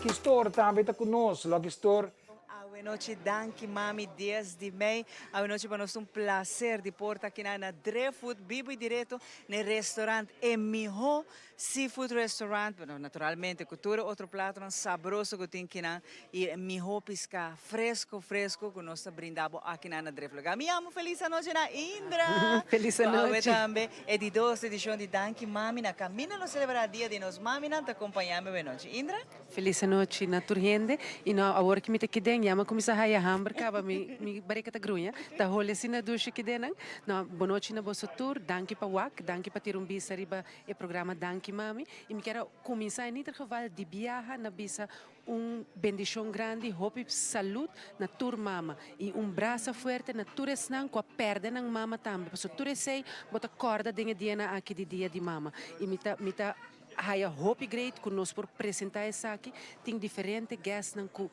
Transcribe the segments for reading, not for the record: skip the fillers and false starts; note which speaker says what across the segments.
Speaker 1: Lucky Store tambe ta ku nos. Lucky Store.
Speaker 2: Awe nochi danki mami dies di mei. Awe nochi pa nos ta un placer di por ta akinan na Driftwood bibo y directo n'e restaurant e miho seafood restaurant, bueno naturalmente cu tur e otro platonan sabroso cu tin kinan y e miho pisca fresco fresco cu nos ta brinda bo akinan na Driftwood. Mi amo feliz anochi na Indra!
Speaker 3: Feliz
Speaker 2: Cu awe
Speaker 3: anochi!
Speaker 2: tambe e di dos edicion di Danki Mami na caminda nos celebra dia di nos maminan ta acompaña mi awe nochi. Indra?
Speaker 3: Feliz anochi na tur hende y no awor ki mi ta kiden ya mi a cuminsa haya hamber caba mi mi barika ta gruña ta holi asina dushi kidennan no bonochi na boso tur danki pa wak danki pa tira un bista riba e programa danki mami y mi kier a cuminsa en ieder geval di biaha na bisa un bendicion grandi hopi salud na tur mama y un brasa fuerte na tur esnan cu a perde nan mama tambe pasobra tur esey bo ta corda den e dianan aki di dia di mama y mi ta mi ta Haya hopi great cu nos por presenta esaki. Tin diferente guestnan cu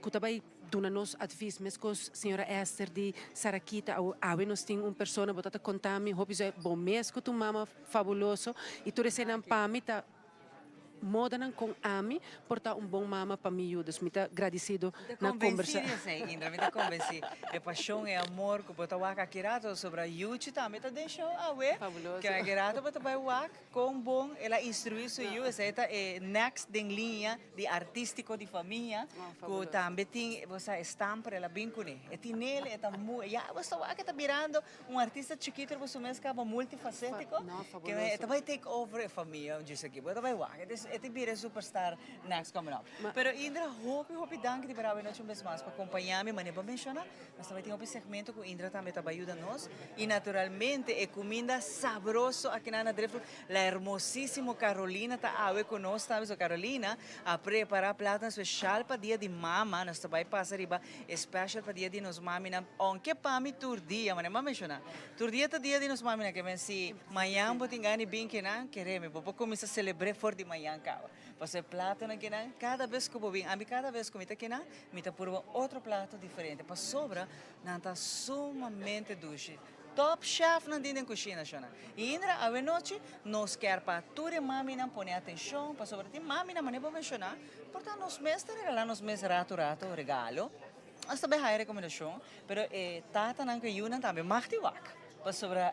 Speaker 3: cu ta bay duna nos advies. Mescos señora Esther di Sarakita awe awe nos tin un persona bo ta ta conta mi hopi zoi bo mes cu ta un mama fabuloso y tur eseinan pa mi ta modanan con ami por ta un bon mama pa mi yu. Dus mi ta gradicido
Speaker 2: Mi ta
Speaker 3: na
Speaker 2: convenci
Speaker 3: combersa.
Speaker 2: di esei Indra, mi ta convenci. E pasion, e amor cu bo ta wak aki rato sobra Yuchi tambe ta den show awe.
Speaker 3: Fabuloso.
Speaker 2: Ke aki rato bo ta bay wak. Kon bon el a instruí su yu, esei ta e next den liña di artístiko di famia ku tambe tin, bo sa e stamper el a bin kuné. E tin nel, e ta mu, ya bo sa wak e ta birando un artista chikito riba su mes kaba multifasétiko, ke e ta bai take over e famia un djis aki, bo ta bai wak, e ta bira e superstar next coming up. Pero Indra hopi hopi danki di bira awe nochi un bes mas pa kompañá mi, manera bo a menshoná. Nos ta bai tin hopi segmento ku Indra tambe ta bai yuda nos. I naturalmente e kuminda sabroso akinan na Driftwood. La hermosísimo Carolina ta awe ku nos tambe. So Carolina a prepara platonan special pa dia di mama. Nos ta bai pasa riba e special pa dia di nos maminan. Ounke pa mi tur dia, manera mi a menshoná, tur dia ta dia di nos maminan. Ke men si mañan bo tin gana di bin kinan, kere mi bo por kuminsá selebr'é for di mañan kaba. Pasobra e platonan kinan kada bes ku bo bin, ami kada bes ku mi ta kinan, Mi ta purba otro plato diferente pasobra nan ta sumamente dushi. Top chefnan tin den cushina shona. Y Indra awenochi nos kier pa tur e maminan pone atencion pasobra tin maminan manera bo menciona por ta nos mes ta regala nos mes rato rato regalo. Nos ta bay haya recomendacion pero e tatanan cu e yunan tambe mag di wak pasobra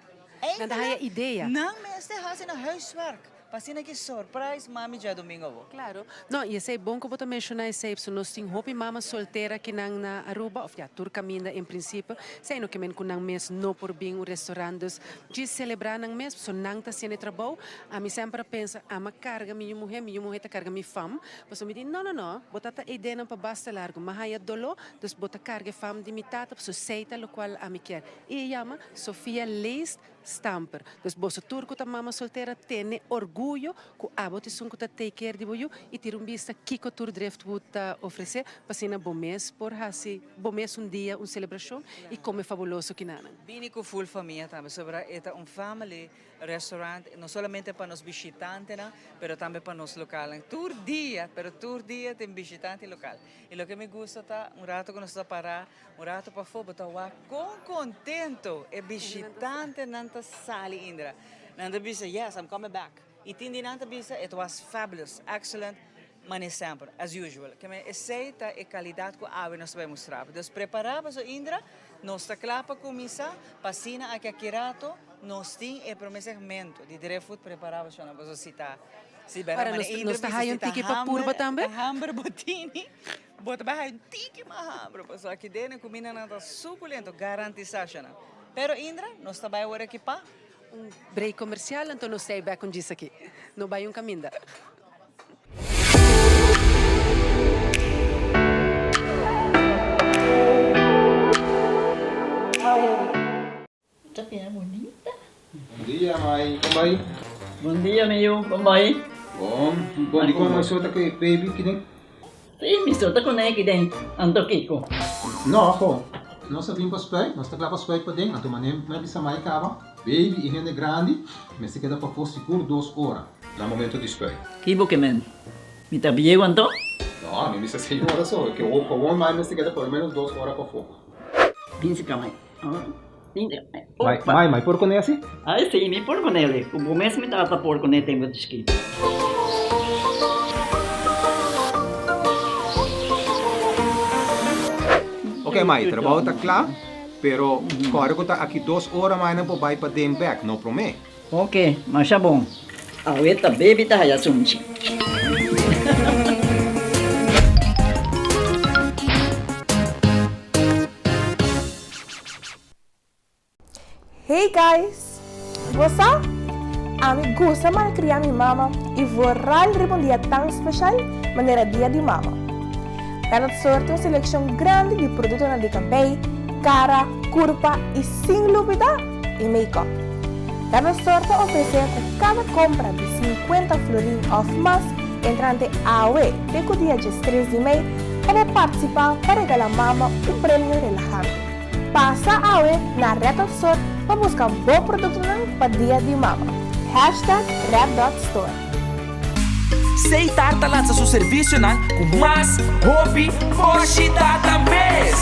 Speaker 3: Nan ta haya idea.
Speaker 2: Nan mester haci nan huiswerk. Pa asina ki surprise mami djadomingo bo.
Speaker 3: Claro. No, y esey bon cu bo ta menciona esey, pasobra nos tin hopi mama soltera kinan na Aruba, of ya, tur caminda en principio, esey no ke men cu nan mes no por bin un restaurant, dus djis celebra nan mes, pasobra nan ta haciendo e trabou. Ami semper a pensa, ama carga mi yu muhe, mi yu muhe ta carga mi fam, pasobra mi di, no, no, no, bo ta ta eydenan pa basta largo, mi a haya dolo, dus bo ta carga e fam di mi tata, pasobra esey ta locual ami kier. Y e yama Sofia Leest Stamper. Dus boso tur ku ta mama soltera tene orguyo ku abo ta esun ku ta take care di bo yu i tira un bista kiko tur Driftwood ta ofresé pa asina bo mes por hasi bo mes un dia un selebrashon i kome fabuloso kinanan.
Speaker 2: Bini ku full famia tambe sobra e ta un family restaurant no solamente pa nos bishitantenan pero tambe pa nos lokalnan tur dia pero tur dia tin bishitante lokal i loke mi gusta ta un rato ku nos ta para Un rato pafó bo ta wak kon kontento e bishitantenan ta sali Indra. Nan ta bisa, Yes, I'm coming back. I tin di nan ta bisa, It was fabulous, excellent, mane semper, as usual. Keme esei ta e kalidat ku awe nos ta bai mustra bo. Dus prepará boso Indra, nos ta kla pa kuminsá, pa asina aki aki rato nos tin e promé segmento di Driftwood prepará boso na boso sita. Si bera
Speaker 3: Ora
Speaker 2: mane
Speaker 3: nos
Speaker 2: Indra
Speaker 3: nos ta
Speaker 2: bisa
Speaker 3: haya
Speaker 2: si
Speaker 3: un
Speaker 2: ta
Speaker 3: tiki pa
Speaker 2: hamber,
Speaker 3: purba tambe?
Speaker 2: ta hamber bo tini. Bo ta bai haña un tiki mas hamber pasobra aki den e kumindanan ta sukulento, garantisá shana. Pero Indra, nos ta bai awor aki pa.
Speaker 3: Un break komersial, anto nos ta ei bek un djis aki. No bai un kaminda.
Speaker 4: Ta bira bunita.
Speaker 5: Bon dia mai, kon bai?
Speaker 4: Bon dia mi yu, kon bai?
Speaker 5: Bon, bon di kon mai so ta ku e baby kiden?
Speaker 4: Si, mi so ta kuné kiden, anto kiko?
Speaker 5: No, ho, nos a bin pa spuit, nos ta kla pa spuit paden, anto manera mi a bisa mai kaba, baby i hende grandi mester keda pafó sigur dos ora na momento di spuit.
Speaker 4: Ki bo ke men? Mi ta bieu anto?
Speaker 5: No, mi bisa señora so, ke awor mai mester keda por lo menos dos ora pafó.
Speaker 4: Bin si ka mai.
Speaker 5: Mai, mai, mai por kuné asi?
Speaker 4: Ai si, mi por kuné. Ku bo mes mi tata por kuné tempu di chikito.
Speaker 5: Ok, mai, trabou ta kla, pero kòrda ku ta aki dos ora mai nan por bai paden bèk, no promé.
Speaker 4: Ok, masha bon. Awe ta baby ta haya sunchi.
Speaker 6: Hey guys! Bo sa? Ami gusta malkria mi mama i vooral riba un dia tan special manera Dia di Mama. Red Hot Store tin un seleccion grandi di productonan di cabei, cara, curpa i sin lubida e make-up. Red Hot Store ta ofrece cu cada compra di 50 florin of mas entrante awe te cu dia 13 di mei pa bo participa pa regala mama un premio relahante. Pasa awe na Red Dot Store pa buska bo produktonan pa Dia di Mama. Hashtag Red Dot Store.
Speaker 7: Seitar ta lansa su servisionan ku mas hopi boshi data mes.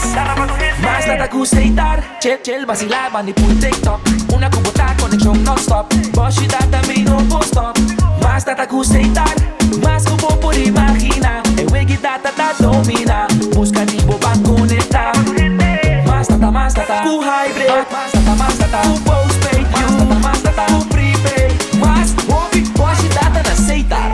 Speaker 7: Mas data ku Seitar, chel chel basila bandi pul TikTok. Una ku bo ta konekshon non-stop, boshi data mi no por stop. Mas data ku Seitar, mas ku bo por imagina. E wegi data ta domina, buska di bo ban konektá. Mas data, mas data ku hybrid. Mas data, mas data ku postpaid. Mas data, mas data ku prepaid. Mas hopi boshi data na Setar.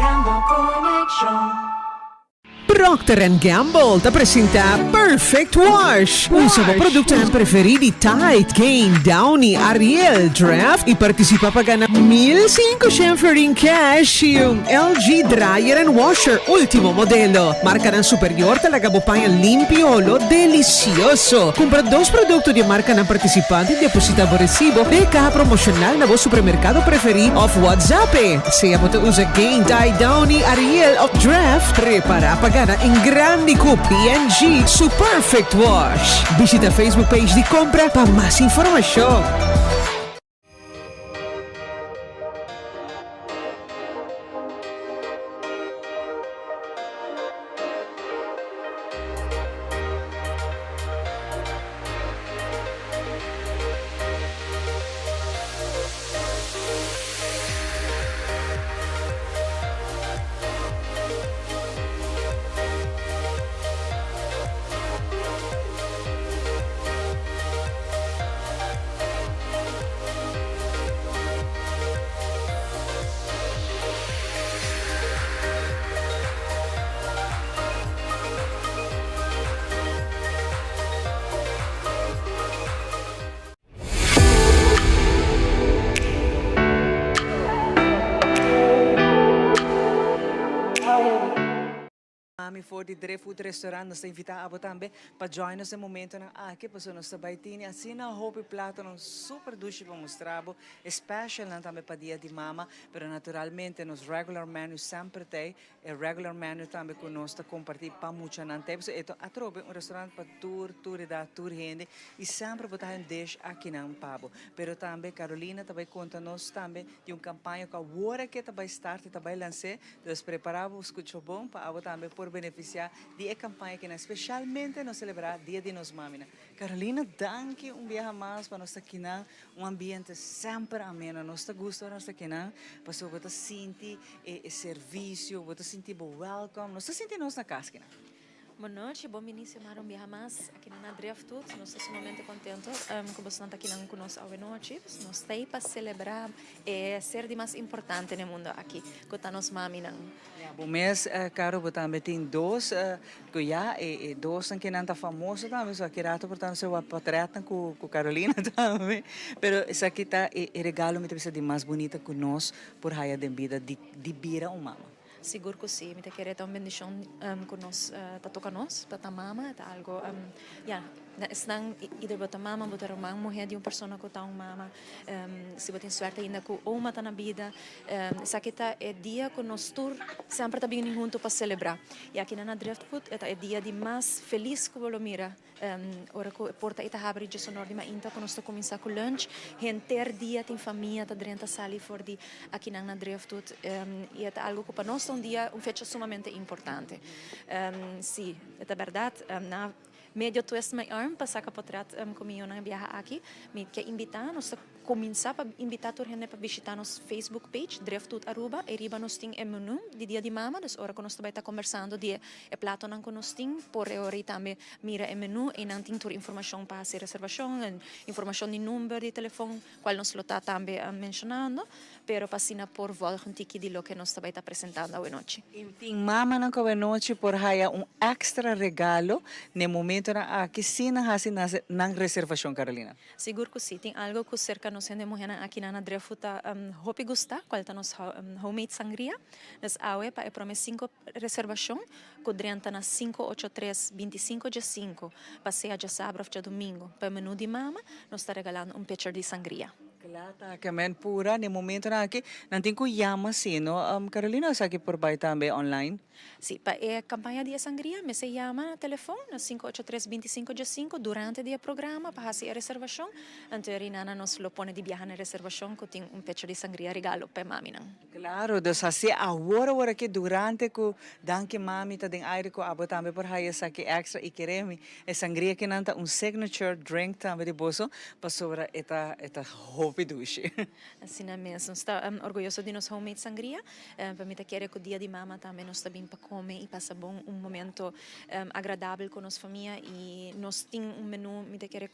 Speaker 8: Procter and Gamble ta presenta Perfect Wash. Usa bo productonan preferi di Tide, Gain, Downy, Ariel, Draft y participa pa gana 1500 florin cash y un LG Dryer and Washer ultimo modelo. Marcanan superior ta laga bo paña limpi y holo delicioso. Cumpra dos producto di e marcanan participante y deposita bo recibo den e caha promocional na bo supermercado preferi of WhatsApp e. Sea bo ta usa Gain, Tide, Downy, Ariel of Draft, prepara pa gana en grandi cu P&G su Perfect Wash. Bishita Facebook page di Compra pa mas informacion.
Speaker 2: Mami for di Driftwood Restaurant nos ta invita abo tambe pa join nos e momentonan aki pasobra nos ta bay tini asina hopi platonan super dushi pa mustra bo, e specialnan tambe pa dia di mama, pero naturalmente nos regular menu semper t'ey, e regular menu tambe cu nos ta comparti pa muchanan t'ey, pasobra e ta atrobe un restaurant pa tur tur edad, tur hende y semper bo ta haña un dish akinan pa bo. Pero tambe Carolina ta bay conta nos tambe di un campaña cu awor aki ta bay start y ta bay lans'e. Dus prepara bo scucho bon pa abo tambe por beneficia di e campaña akinan, specialmente nos celebra Dia di nos Maminan. Carolina, danki un biaha mas pa nos ta akinan, un ambiente semper ameno. Nos ta gusta ora nos ta akinan pasobra bo ta sinti e servicio, bo ta sinti bo welcome, nos ta sinti nos na cas akinan.
Speaker 9: Bon nochi, bon bini Xiomara un biaha mas aki na Driftwood. Nos ta sumamente contento cu bosonan ta akinan cu nos awe nochi. Nos ta ei pa celebra e ser di mas importante na e mundo aki, cu ta nos maminan.
Speaker 2: Ya, bo mes, Caro, bo tambe tin dos cu ya e dosnan kinan ta famoso tambe, so aki rato por ta nos a wak potretnan cu Carolina tambe. Pero esaki ta e regalo mi ta bisa di mas bunita cu nos por haya den bida di bira un mama.
Speaker 9: Sigur ku si, mi ta kere ta un bendishon ku nos ta toka nos pa ta mama, ta algo ya, esnan either bo ta mama, bo ta ruman muhé di un persona ku ta un mama, si bo tin suerte ainda ku oma ta na bida, esaki ta e dia ku nos tur semper ta bini huntu pa selebrá. I aki na Driftwood e ta e dia di mas felis ku bo lo mira. Ora ku e porta ei ta habri djesonor di mainta ku nos ta kuminsá ku lunch, henter dia tin famia ta drenta sali for di akinan na Driftwood i e ta algu ku pa nos ta un dia, un fecha sumamente importante. Sí, e ta bèrdat. Na. medio twist my arm pa saca potret cu mi yiunan e biaha aki. Mi ke invita, nos ta cuminsa pa invita tur hende pa bishita nos Facebook page, Driftwood Aruba. Eyriba nos tin e menu di Dia di Mama, dus ora cu nos ta bay ta conversando di e platonan cu nos tin, por e ora ey tambe mira e menu. Eynan tin tur informacion pa haci reservacion, informacion di number di telefon, cual nos lo ta tambe mencionando, pero pa asina por volg un tiki di loke nos ta bay ta presentando awenochi.
Speaker 2: Y tin mamanan cu awenochi por haya un extra regalo n'e momentonan aki si nan haci nan reservacion, Carolina?
Speaker 9: Sigur cu si. Tin algo cu cerca nos hende muhernan aki na Driftwood ta hopi gusta, cual ta nos homemade sangria. Dus awe pa e prome cinco reservacion cu drenta na cinco ocho tres binticinco djacinco pa sea djasabra of djadomingo pa e menu di mama, nos ta regalando un pitcher di sangria.
Speaker 2: Kla ta kemen pura n'e momentonan aki nan tin ku yama si no Carolina esaki por bai tambe online?
Speaker 9: Si, pa e kampaña di e sangria mester yama na telefon na sinku ocho tres bintisinko djasinko durante di e programa pa hasi e reservashon, anto e rinana nos lo pone di biaha na e reservashon ku tin un pitcher di sangria regalo pa e maminan.
Speaker 2: Claro, dus hacié awor awor aki durante cu Danki Mami ta den aire cu abo tambe por haya esaki extra y kere mi e sangria kinan ta un signature drink tambe di boso pasobra e ta e ta hopi dushi.
Speaker 9: Asina mes, nos ta orguyoso di nos homemade sangria, pa mi ta kere cu dia di mama tambe nos ta bin pa come y pasa bon un momento agradabel cu nos famia y nos tin un menu mi ta kere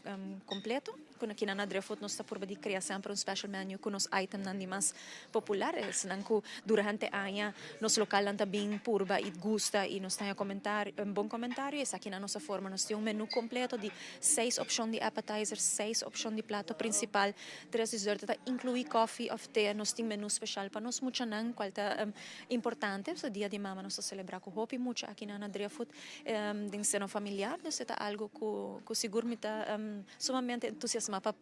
Speaker 9: completo. Ku na kina na Driftwood nos ta purba di krea semper un special menu ku nos itemnan di mas popular, esnan ku durante aña nos lokalnan ta bin purba i gusta i nos ta haña komentario, bon komentario. Esaki nan nos a forma. Nos tin un menu kompleto di seis opshon di appetizer, seis opshon di plato prinsipal, tres dessert ta inkluí kòfi òf te. Nos tin menu speshal pa nos muchanan kual ta importante. So dia di mama nos ta selebrá ku hopi mucha aki na Driftwood den seno familiar. Dus e ta algu ku sigur mi ta. Sumamente entusiasmá pa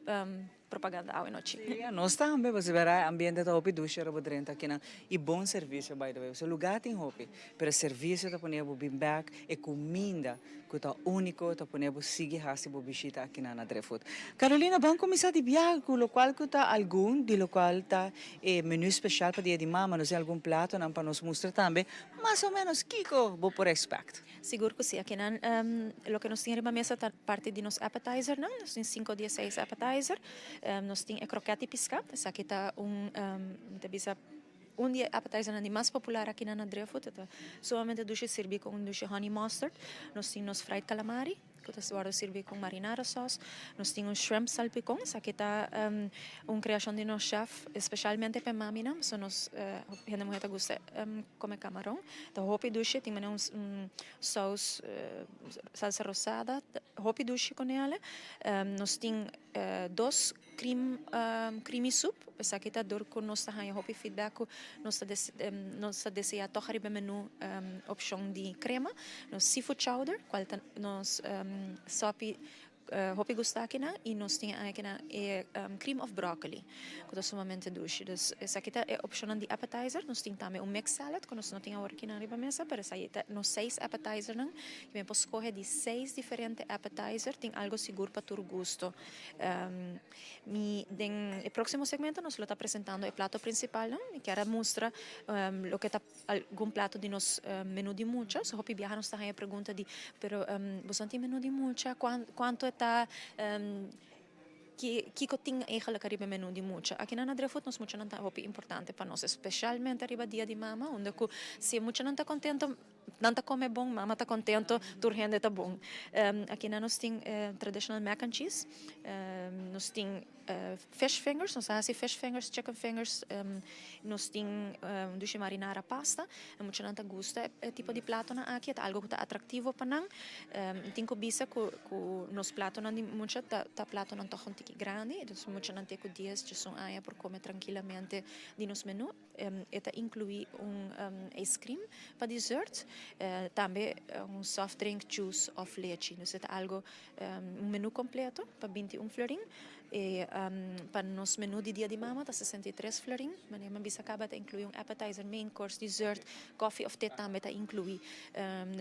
Speaker 9: propaganda awe nochi.
Speaker 2: Sí, nos tambe, pasobra bera e ambiente ta hopi dushi ora bo drenta akinan i bon servisio by the way. Pasobra lugá tin hopi, pero e servisio ta pone bo bin bèk, e kuminda ku ta úniko ta pone bo sigui hasi bo bishita akinan na Driftwood. Carolina, ban kuminsá di biaha ku lokual ku ta algun di lokual ta e menú speshal pa Dia di Mama. Nos tin algun platonan pa nos mustra tambe mas o ménos kiko bo por expect.
Speaker 9: Sigur ku si. Akinan loke nos tin riba mesa ta parti di nos appetizernan. Nos tin sinku di e seis appetizer. Nos tin e kroket di piská. Esaki ta un, mi ta bisa, un di e appetizernan di mas popular akinan na Driftwood. E ta sumamente dushi sirbi ku un dushi honey mustard. Nos tin nos fried calamari ku ta wòrdu sirbi ku marinara sauce. Nos tin un shrimp salpicon. Esaki ta un kreashon di nos chef espeshalmente pa e maminan pasobra nos hende muhé ta gusta kome kamaron. Ta hopi dushi, tin manera un saus, salsa rosada, hopi dushi con ele. Nos tin dos cream, creamy soup, esaki ta dor cu nos ta haya hopi feedback cu nos ta nos ta desea toch ariba e menu opcion di crema. Nos seafood chowder, cual ta nos sopi Hopi gusta akinan y nos tin akinan e cream of broccoli cu ta sumamente dushi. Dus esaki ta e opcionnan di appetizer. Nos tin tambe un mixed salad cu nos no tin awor akinan riba mesa pero esaki ta nos seis appetizernan. Y men por scoge di seis diferente appetizer. Tin algo sigur pa tur gusto. Mi den e proximo segmento nos lo ta presentando e plato principalnan. Mi kier a mustra loke ta. Algun plato di nos menu di mucha. So hopi biaha nos ta haña pregunta di, pero boso no tin menu di mucha? Cuanto e ta? Kiko tin eigenlijk ariba e menu di mucha? Aki na Driftwood nos muchanan ta hopi importante pa nos, especialmente ariba dia di mama, unda cu si e muchanan ta contento, nan ta come bon, mama ta contento, tur hende ta bon. Aki na nos tin traditional mac and cheese, nos tin. Fish fingers, nos ta hasi fish fingers, chicken fingers, nos tin un dushi marinara pasta, e muchanan ta gusta e tipo di platonan aki, e ta algo ku ta atractivo pa nan. Mi tin ku bisa ku ku nos platonan di mucha ta ta platonan tòg un tiki grandi, dus muchanan te ku dies, diesun aña por kome trankilamente di nos menu. E ta inclui un ice cream pa dessert, tambe un soft drink, juice of lechi. Dus e ta algo, un menu completo pa 21 florin. E pa nos menu di dia di mama ta 63 florin. Manera mi a bisa caba ta inclui un appetizer, main course, dessert, coffee of te tambe ta inclui.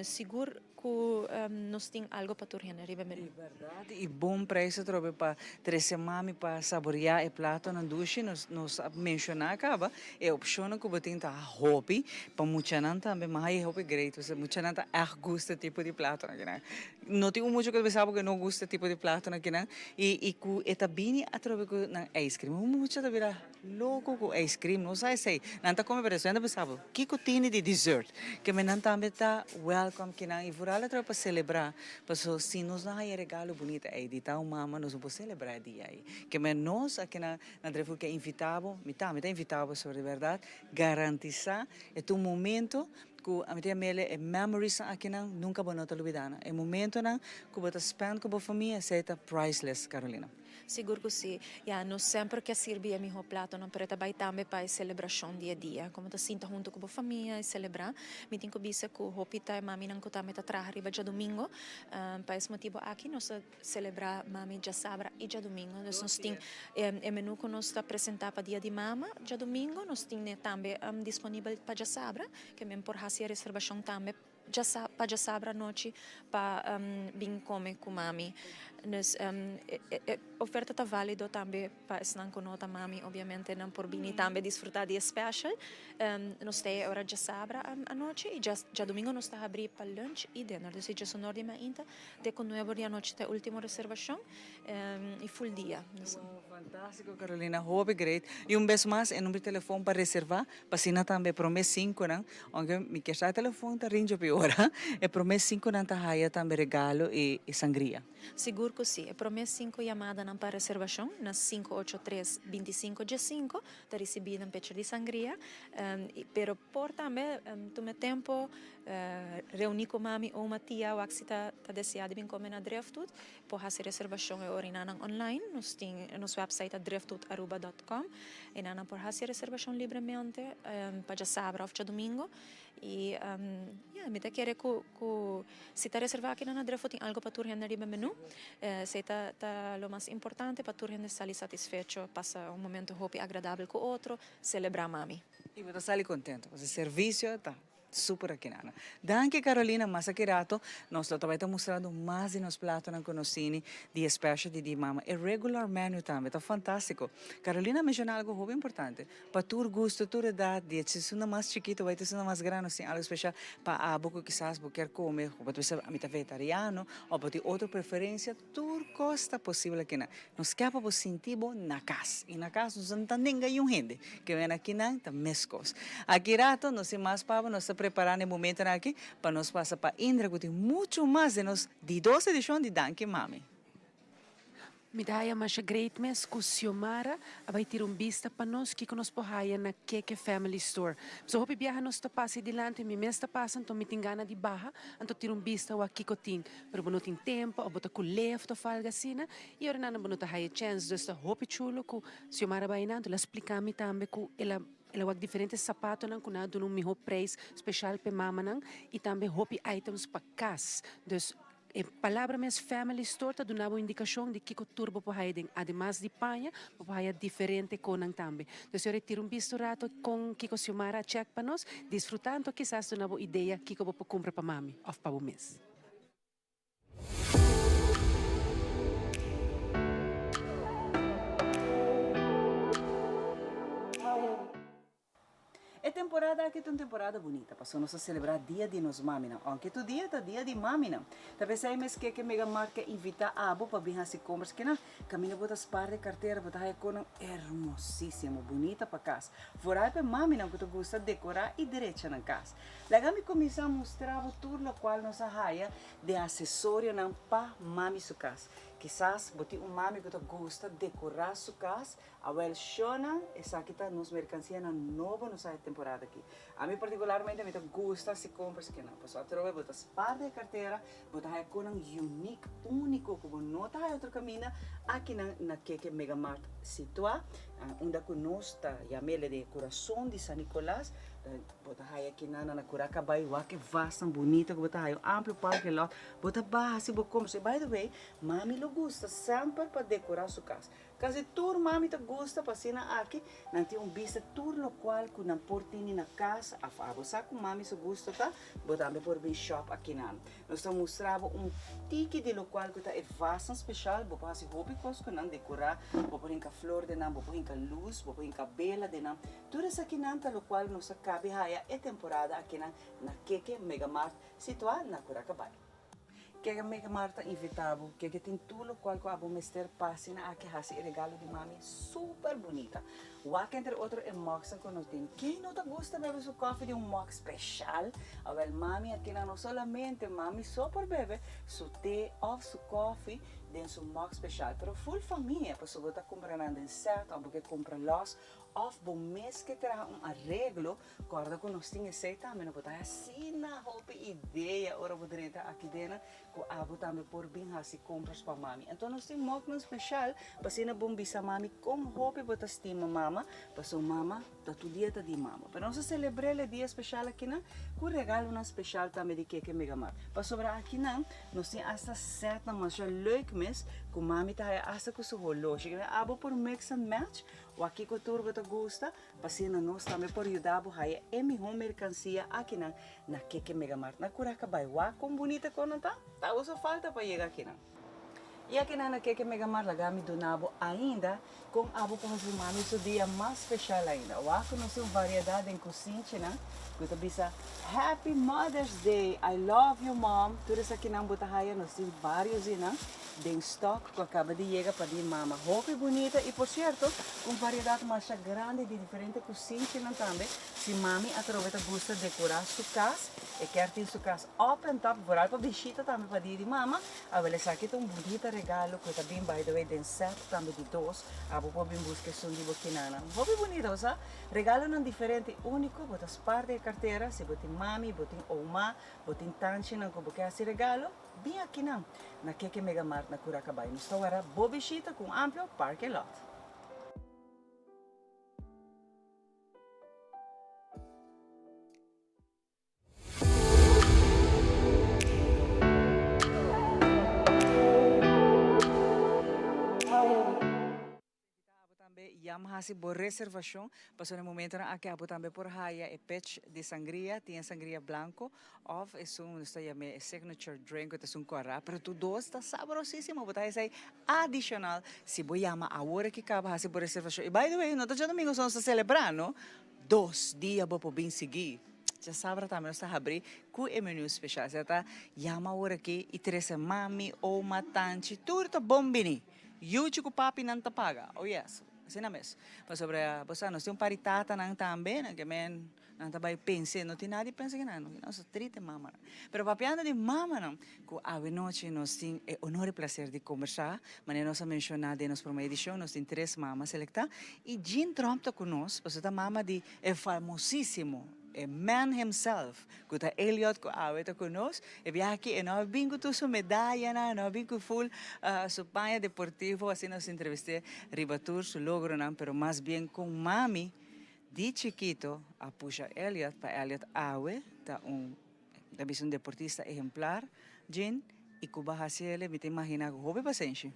Speaker 9: Sigur Cu nos tin algo pa tur hende riba e menu.
Speaker 2: Di berdad y bon prijs atrobe pa trece mami pa saborea e platonan dushi. Nos nos a menciona caba e opcionnan cu bo tin ta hopi pa muchanan tambe. Maha y hopi great. great. Muchanan ta echt gusta tipo di plato akinan. No tin un mucha ku ta bisa bo ku e no gusta tipo di plato akinan. I i ku e ta bini atrobe ku nan ice cream. Un mucha ta bira loko ku ice cream, no sa esei. Nan ta kome pero despues nan ta bisa bo kiko tini di dessert. Ke men nan tambe ta welcome kinan i vooral atrobe pa selebrá. Paso si nos no haya regalo bunita ei di ta un mama nos no por selebrá e dia ei. Ke men nos akinan na Dreful ke invitá bo, mi tambe ta invitá bo sobre di bèrdat, garantisá e ta un momento ku ami ta yam'el e memories akinan nunka bo no ta lubidá nan. E momentonan ku bo ta spend ku bo famia esei ta priceless, Carolina.
Speaker 9: Sigur ku si. Ya, nos semper ke sirbi e mihó platonan, pero e ta bai tambe pa e selebrashon di e dia. Komo ta sinta huntu ku bo famia i selebrá. Mi tin ku bisa ku hopi ta e maminan ku tambe ta traha riba djadumingu. Pa es motibu aki nos ta selebrá mami djasabra i djadumingu. Dus nos tin e menú ku nos ta presentá pa dia di mama djadumingu, nos tin e tambe disponibel pa djasabra, ke men por hasi e reservashon tambe djasa pa djasabra anochi pa bin kome ku mami. Dus e oferta ta válido tambe pa esnan ku no ta mami, obiamente nan por bini tambe disfrutá di e special. Nos ta e ora djasabra anochi i djadumingu nos ta habrí pa lunch i dinner. Dus di djesonor di mainta Te cu nuebe di anochi ta e ultimo reservacion y full dia.
Speaker 2: Wow, fantastico Carolina, hopi great. Y un bes mas e number di telefon pa reserva, pa asina tambe e prome cinconan, aunke mi kier sa e telefon ta rinjo pi ora, e prome cinconan ta haya tambe regalo y sangria.
Speaker 9: Sigur cu si. E prome cinco yamadanan pa reservacion na cinco ocho tres binticinco diescinco ta ricibi nan pecha di sangria, pero por tambe tuma e tempo Reuní ku mami, oma, tia wak si ta ta deseá di bin kome na Driftwood, por hasi reservashon e orinanan online. Nos tin nos website ta driftwoodaruba dòt kòm. Enanan por hasi e reservashon libremente pa djasabra òf djadumingu. I ya, mi ta kere ku ku si ta reservá akinan na Driftwood tin algu pa tur hende riba menú. Esei ta ta lo mas importante pa tur hende sali satisfecho, pasa un momento hopi agradabel ku otro, selebrá mami.
Speaker 2: I bo ta sali kontento pasobra servisio ta Super akinana. Danki Carolina, mas aki rato nos lo ta bai ta mustrando mas di nos platonan ku nos tini di e special di di mama. E regular menu tambe ta fantastico. Carolina a menciona algo hopi importante, pa tur gusto, tur edad, di esunnan mas chikito bai te esunnan mas grandi nos tin algo special pa abo ku kisas bo kier come, bo ta bisa ami ta vegetariano of bo tin otro preferencia. Tur kos ta posibel akinan. Nos ke pa bo sinti bo na kas. I na kas nos no ta nenga yun hende. Ke wen akinan ta meskos. Aki rato nos tin mas pabo, nos ta prepará na e momentonan aki pa nos pasa pa Indra ku tin muchu mas den nos di dos edishon di Danki Mami.
Speaker 3: Mi ta haya masha great mes ku Xiomara a bai tira un bista pa nos kiko nos por haya na Keke Family Store. So hopi biaha nos ta pasa e dilanti, mi mes ta pasa anto mi tin gana di baha anto tira un bista wak kiko tin. Pero bo no tin tempo of bo ta cu left of algo asina y ora nan bo no ta haya chance. Dus ta hopi chulo cu Xiomara bay nan. El a splica mi tambe cu el a el a wak diferente zapatonan cu nan a duna un miho prijs special p'e mamanan y tambe hopi items pa cas. Dus e palabra mes family store ta duna bo indicacion di kico tur bo por haya den. Ademas di paña bo por haya diferente conan tambe. Dus ora e tira un bisto rato con kico Xiomara a check pa nos, disfruta anto kisas duna bo idea kico bo por cumpra pa mami of pa bo mes.
Speaker 2: E temporada aki ta un temporada bunita pasobra nos ta selebrá Dia di nos Maminan. Ounke tur dia ta Dia di Maminan. Ta p'esei mes ke ke Mega Mart ke invitá abo pa bin hasi kompras. Kina kaminda bo ta spar di kartera bo ta haya konan hermosísimo, bunita pa kas. Foral pa e maminan ku ta gusta dekorá i drecha nan kas. Laga mi kuminsá mustra bo tur lokual nos a haya den asesorionan pa mami su kas. Kisas bo tin un mami ku ta gusta dekorá su kas, awel shownan esaki ta nos merkansianan nobo nos haya temporada aki. Ami partikularmente mi ta gusta hasi kompras kinan, pasobra atrobe bo ta spar den e kartera, bo ta haya konan unique, úniko ku bo no ta haya otro kaminda akinan na Keke Mega Mart situá unda ku nos ta yam'el den e kurason di San Nicolas. Bo ta haya kinan na cura cabay wak e vasnan bunita cu bo ta haya un amplio parking lot bo ta baha si bo compra by the way mami lo gusta semper pa decora su cas casi tur mami ta gusta pa asina aki nan tin un bista tur locual cu nan por tini na cas of abo sa cu mami su gusto ta bo tambe por bin shop akinan nos ta mustra bo un tiki di locual cu ta e vasnan special bo por haci hopi cos cu nan decora bo por hinca flor den nan bo por hinca luz bo por hinca bela den nan. Tur esakinan ta lokual nos a. kabi haya e temporada akinan na Keke Megamart situá na Curacabai. Keke Megamart ta invitá bo. Keke tin tur lokual ku abo mester pa asina aki hasi e regalo di mami super bunita. Wak entre otro e mugsnan ku nos tin. Ken no ta gusta bebe su kòfi di un mug speshal? Awèl mami akinan no solamente mami so por bebe su te òf su kòfi den su mug speshal, pero ful famia pasobra bo ta kumpra nan den sèt òf bo ke kumpra lòs òf bo mes ke traha un areglo. Kòrda ku nos tin esei tambe, no bo ta asina hopi idea ora bo drenta aki dena ku abo tambe por bin hasi kompras pa mami. Anto nos tin mòknan speshal pa asina bon bisa mami kon hopi bo ta stima mama, pasobra mama ta tur dia ta di mama. Pero nos a selebr'é e dia speshal akinan ku regalonan speshal tambe di Keke Megamart. Pasobra akinan nos tin asta sètnan masha leuk mes ku mami ta haya asta ku su holoshi. Abo por mix and match wak kiko tur bo ta gusta. Pa asina nos tambe por yuda bo haya e mihó merkansia akinan na Keke Megamart na Curacabai. Wak kon bunita kon nan ta! Ta usa falta pa yega akinan. I akinan na Keke Megamart laga mi duna bo ainda kon abo por hasi mami su dia mas speshal ainda. Wak ku nos tin un variedat den kusinchinan ku ta bisa Happy Mother's Day! I love you mom! Tur esakinan bo ta haya nos tin varios di nan. Den stock cu a caba di yega pa di mama. Hopi bunita y por cierto cu un variedad masha grandi di diferente cusinchinan tambe. Si mami atrobe ta gusta decora su cas, e kier tin su cas up and top, vooral pa bishita tambe pa dia di mama, awel esaki ta un bunita regalo cu ta bin by the way den set tambe di dos. Abo por bin busca esun di bo kinana. Hopi bunita, bo sa? Regalonan diferente y unico, bo ta spaar den e cartera si bo tin mami, bo tin oma, bo tin tanchinan cu bo kier haci regalo. Bin akinan na Keke Mega Mart na Curacabai. Nos ta wara bo bishita ku un amplio parking lot. Abo tambe yam hasi bo reservacion, pasobra na e momentonan aki abo tambe por haya e pitch di sangria, tin e sangria blanco of esun nos ta yam'e e signature drink cu ta esun cora, pero tur dos ta sabrosisimo, bo ta haya esey adicional si bo yama awor aki caba hasi bo reservacion. Y by the way, no ta djadomingo so nos ta celebra no, dos dia bo por bin sigui, djasabra tambe nos ta habri cu e menu special, esey ta yama awor aki y trece mami, oma, tanchi, tur ta bon bini. Yuchi ku papinan ta paga. Oh yes, asina mes. Pasobra bo sa nos tin un par di tatanan tambe, nan ke men nan ta bai pense, no tin nada di pensa kinan, no nos ta trite mamanan. Pero papiando di mamanan, ku awe nochi nos tin e honor i placer di kombersá, manera nos a menshoná den nos promé edishon, nos tin tres mama selektá i Jean Tromp ta ku nos, pasobra ta mama di e famosísimo. E man himself, ku ta Eliot ku awe ta ku nos, e biaha aki e no a bin ku tur su medayanan, e no a bin ku ful su paña deportivo, asina nos entrevist'é riba tur su logronan, pero mas bien kon mami di chikito a pusha Eliot pa Eliot awe ta un, ta bisa un deportista ehemplar, Jean, i ku bo a hasi el, mi ta imaginá ku hopi pasenshi.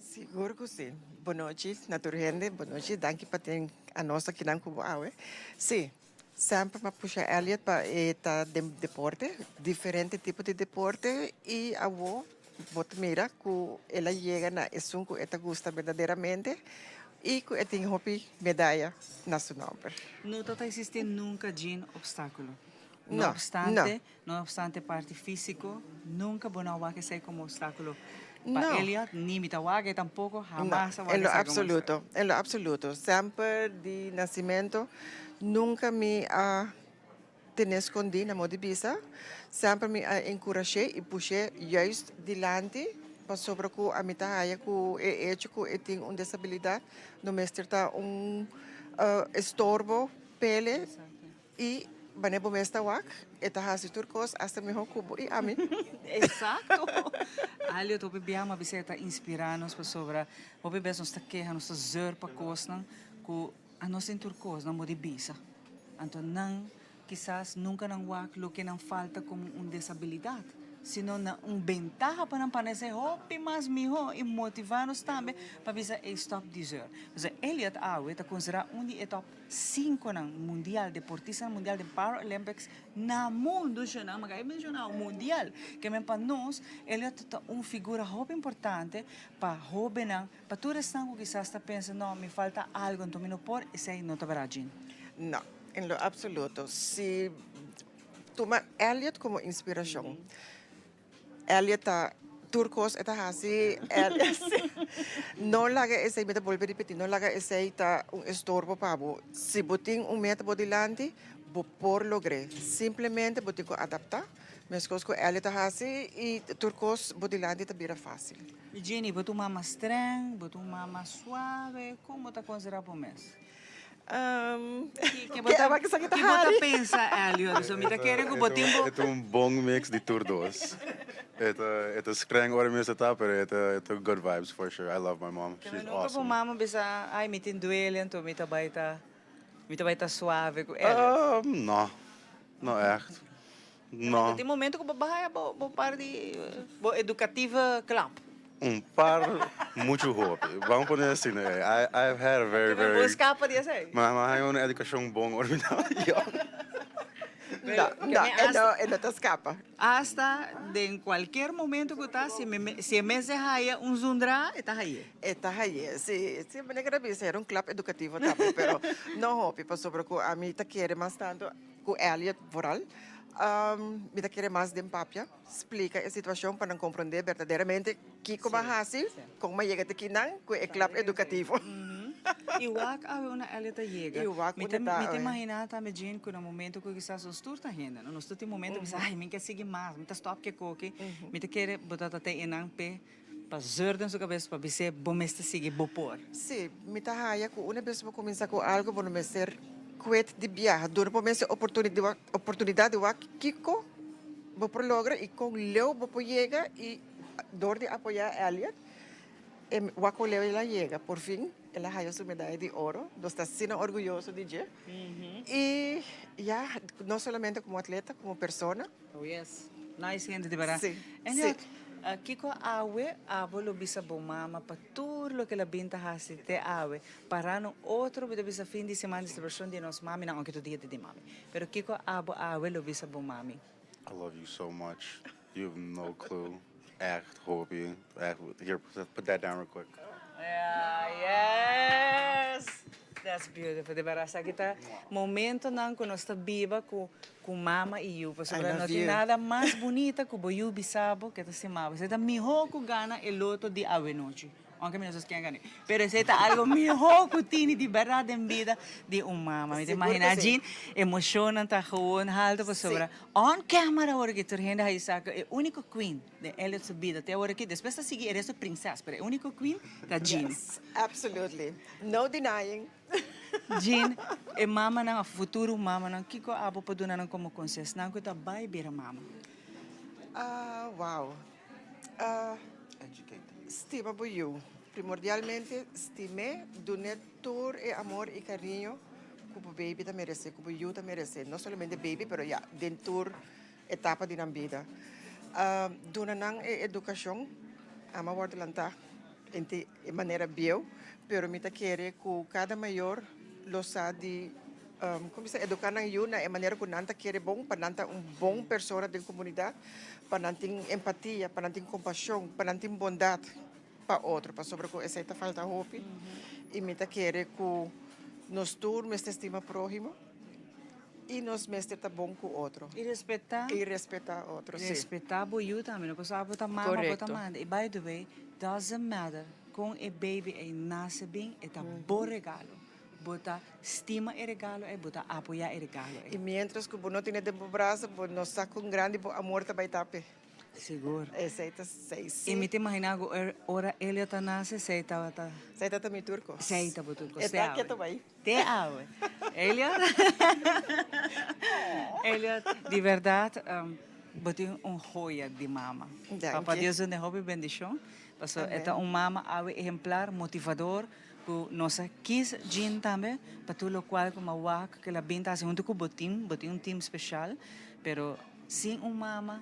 Speaker 10: Sigur ku si. Bonochi na tur hende, bonochi, danki pa tin anos akinan ku bo awe. Si, semper m'a pusha Elliot pa e ta den deporte, diferente tipo di deporte i awo bo ta mira ku el a yega na esun ku e ta gusta berdaderamente i ku e tin hopi medaya na su nomber.
Speaker 2: No ta ta existi nunca djin obstaculo. No obstante, No obstante parti físiko, nunka bo no a wak esei komo obstákulo pa Eliot, ni mi ta wak e tampoko, hamas a wak esei komo obstákulo.
Speaker 10: En lo absoluto. Semper di nasimento nunka mi a tene skondí na modo di bisa. Semper mi a enkurash'é i push'é juist dilanti pasobra ku ami ta haya ku e echo ku e tin un desabilidat no mester ta un estorbo p'e. I wanneer bo mes ta wak, e ta hasi tur kos asta mihó ku bo i ami.
Speaker 2: Exacto! Aliot hopi bia mi a bisa e ta inspirá nos pasobra hopi bes nos ta keha, nos ta zeur pa kosnan ku anos tin tur kos, nan bo di bisa. Anto nan kisas nunka nan wak loke nan falta komo un desabilidat, sino na un bentaha pa nan pa nan esei hopi mas mihó i motivá nos tambe pa bisa ey stòp di zeur. Pasobra Eliot awe ta konsiderá un di e tòp Sinkonan mundial, deportistanan mundial den Paralympics na mundu shona, maka e menshona mundial. Ke men pa nos, Eliot ta un figura hopi importante pa hobennan, pa tur esnan ku kisas ta pensa, no, mi falta algu, anto mi no por, esei no ta bera djin.
Speaker 10: No. En lo absoluto. Si tuma Elliot como inspiracion. Elliot ta tur cos e ta haci. Elliot no laga esey, mi ta bolbe ripeti, no laga esey ta un estorbo pa bo. Si bo tin un meta bo dilanti, bo por logr'é. Simplemente bo tin cu adapta, mescos cu Elliot ta haci y tur cos bo dilanti ta bira facil.
Speaker 2: Jenny, bo ta un mama streng, bo ta un mama suave, con bo ta considera bo mes? Ki bo ta pensa Elio? So mi ta kere ku bo tin bo.
Speaker 11: E ta un bon mix di tur dos. E ta e ta streng ora mi mester ta pero e ta e ta good vibes for sure. I love my mom. She's
Speaker 2: Nunka bo
Speaker 11: awesome.
Speaker 2: mama bisa ai mi tin duele anto mi ta bai ta mi ta bai ta suave ku Elio?
Speaker 11: No, no echt. No.
Speaker 2: Tin momento ku bo baha bo bo par di bo educative klap.
Speaker 11: Un par muchu hopi. Vamos pone asina. I I've had a very very.
Speaker 2: Bo skapa di esei.
Speaker 11: Mi a haña un edukashon bon ora mi tabata yong.
Speaker 10: No, no, e no e no ta skapa.
Speaker 2: Asta den kualkier momento ku ta si mi si e mester haya un zundra e ta haye.
Speaker 10: E ta haye, si. Si mi a bisa era un klap edukativo tambe pero no hopi pasobra ku ami ta kere mas tantu. Ku Elliot vooral. Mi ta kere mas den papia, splika e situashon pa nan komprondé berdaderamente kiko bo a hasi, kon bo a yega te kinan ku e klap edukativo.
Speaker 2: I wak awe unda Elliot a yega.
Speaker 10: I wak
Speaker 2: Mi ta
Speaker 10: unda ta
Speaker 2: mi ta
Speaker 10: awe.
Speaker 2: imaginá tambe Jean ku na momento ku kisas nos tur ta hende, no? Nos tur tin momento ku bisa, ai mi ke sigui mas, mi ta stòp ke koki. Mi ta kere bo ta ta te enan p'e pa zeur den su kabes pa bis'é bo mester sigui bo por.
Speaker 10: Sí, mi ta haya ku una bes bo kuminsá ku algu bo no mester kuet di biaha. Duna bo mes e oportunidat di wak kiko bo por logra i kon leu bo por yega i dor di apoyá Elliot e wak kon leu el a yega. Por fin el a haya su medaya di oro. Nos ta asina orguyoso di dje. I ya, no solamente komo atleta, komo persona.
Speaker 2: Oh yes, nice hende di berdad.
Speaker 10: Sí,
Speaker 2: Elliot,
Speaker 10: sí.
Speaker 2: kiko awe abo lo bisa bo mama pa tur loke el a bin ta hasi te awe? Para no otro bo ta bisa fin di siman di celebracion di nos maminan, aunke tur dia ta di mami. Pero kiko abo awe lo bisa bo mami?
Speaker 11: I love you so much, you have no clue. Echt hopi, echt, here put that down real quick.
Speaker 2: Yeah, yes! That's beautiful. Di berdad, esaki ta momentonan ku nos ta biba ku ku mama i yu. Pasobra no tin nada mas bunita ku bo yu bisa bo ke ta stima bo. Esei ta mihó ku gana e loto di awenochi. Aunke mi no sa si ken a gana. Pero esei ta algo mihó ku tini di berdad den bida di un mama. Mi ta imagina Jean, emoshonnan ta gewoon halto pasobra on camera awor aki tur hende a hisa ku e úniko queen den Elliot su bida te awor aki. Despues ta sigui e resto prinses, pero e úniko queen ta Jean.
Speaker 10: Yes, absolutely. No denying.
Speaker 2: Jean, e mamanan of futuro mamanan, kiko abo por duna nan komo konses? Nan ku ta bai bira mama.
Speaker 10: Ah, wow. Ah, stima bo yu. Primordialmente stim'é, dun'é tur e amor i kariño ku bo baby ta meresé, ku bo yu ta meresé. No solamente baby, pero ya, den tur etapa di nan bida. Ah, duna nan e edukashon. Ama wòrdu lantá ente e manera bieu, pero mi ta kere ku kada mayor lo sa di como bisa eduká nan yu na e manera ku nan ta kere bon, pa nan ta un bon persona den komunidat, pa nan tin empatia, pa nan tin kompashon, pa nan tin bondat pa otro, pasobra ku esei ta falta hopi i mi ta kere ku nos tur mester stima próhimo. I nos mester ta bon ku otro.
Speaker 2: I respetá.
Speaker 10: I respetá otro, sí.
Speaker 2: Respetá bo yu tambe. No pasobra abo ta mama, bo ta manda. I by the way, doesn't matter kon e baby ei nase bin, e ta bo regalo. Bo ta stima e regalo ei, bo ta apoyá e regalo ei.
Speaker 10: I miéntras ku bo no tene den bo brasa, bo no sa kon grandi bo amor ta bai ta p'e.
Speaker 2: Sigur.
Speaker 10: Esei ta sei si.
Speaker 2: I mi ta imaginá ku ora Elio ta nase, esei tabata.
Speaker 10: Esei ta ta mi tur kos.
Speaker 2: Esei ta bo tur kos.
Speaker 10: E ta ke ta bai.
Speaker 2: Te awe. Elliot. Elliot, di berdad bo tin un joya di mama.
Speaker 10: Danki.
Speaker 2: Papa Dios duna e hopi bendicion. Pasobra e ta un mama awe ehemplar, motivador, cu nos a kies Jean tambe pa tur locual cu mi a wak cu el a bin ta haci hunto cu bo team. Bo tin un team special, pero sin un mama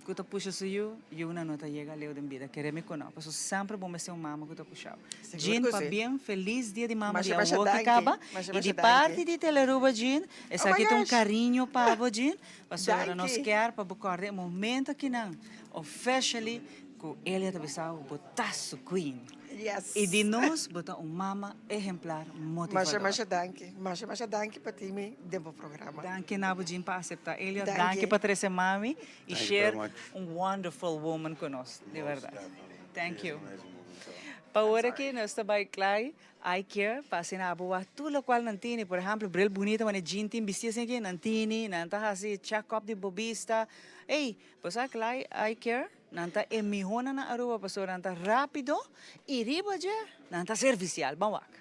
Speaker 2: Ku ta pusha su yu, yunan no ta yega leu den bida. Kere mi ku no. Pasobra semper bo mester un mama ku ta pusha bo. Jean, pabien, felis dia di mama di awor ki kaba. I di parti di Telearuba, Jean, esaki ta un kariño pa bo, Jean, pasobra nos kier pa bo kòrda e momento akinan, officially. Ku Elia ta bisa bo bo ta su queen.
Speaker 10: Yes.
Speaker 2: I di nos bo ta un mama ehemplar motivador.
Speaker 10: Masha masha danki. Masha masha danki pa tin mi den bo programa.
Speaker 2: Danki na bo Jean pa asepta Elia.
Speaker 10: Danki.
Speaker 2: Danki pa trese mami i
Speaker 11: Thank you
Speaker 2: share
Speaker 11: very much.
Speaker 2: un wonderful woman ku nos. Di
Speaker 11: Most
Speaker 2: berdad.
Speaker 11: definitely.
Speaker 2: Thank
Speaker 11: She is
Speaker 2: you.
Speaker 11: an amazing woman, so.
Speaker 2: Pa ora aki nos ta bai klai Eye Care pa asina abo wak tur lokual nan tini. Por ehempel bril bunita wanneer Jean tin bisti asin aki nan tini. Nan ta hasi check up di bo bista. Ey, bo sa klai Eye Care? Nan ta e mihonan na Aruba pasobra nan ta rapido y riba dje nan ta servicial. Ban wak.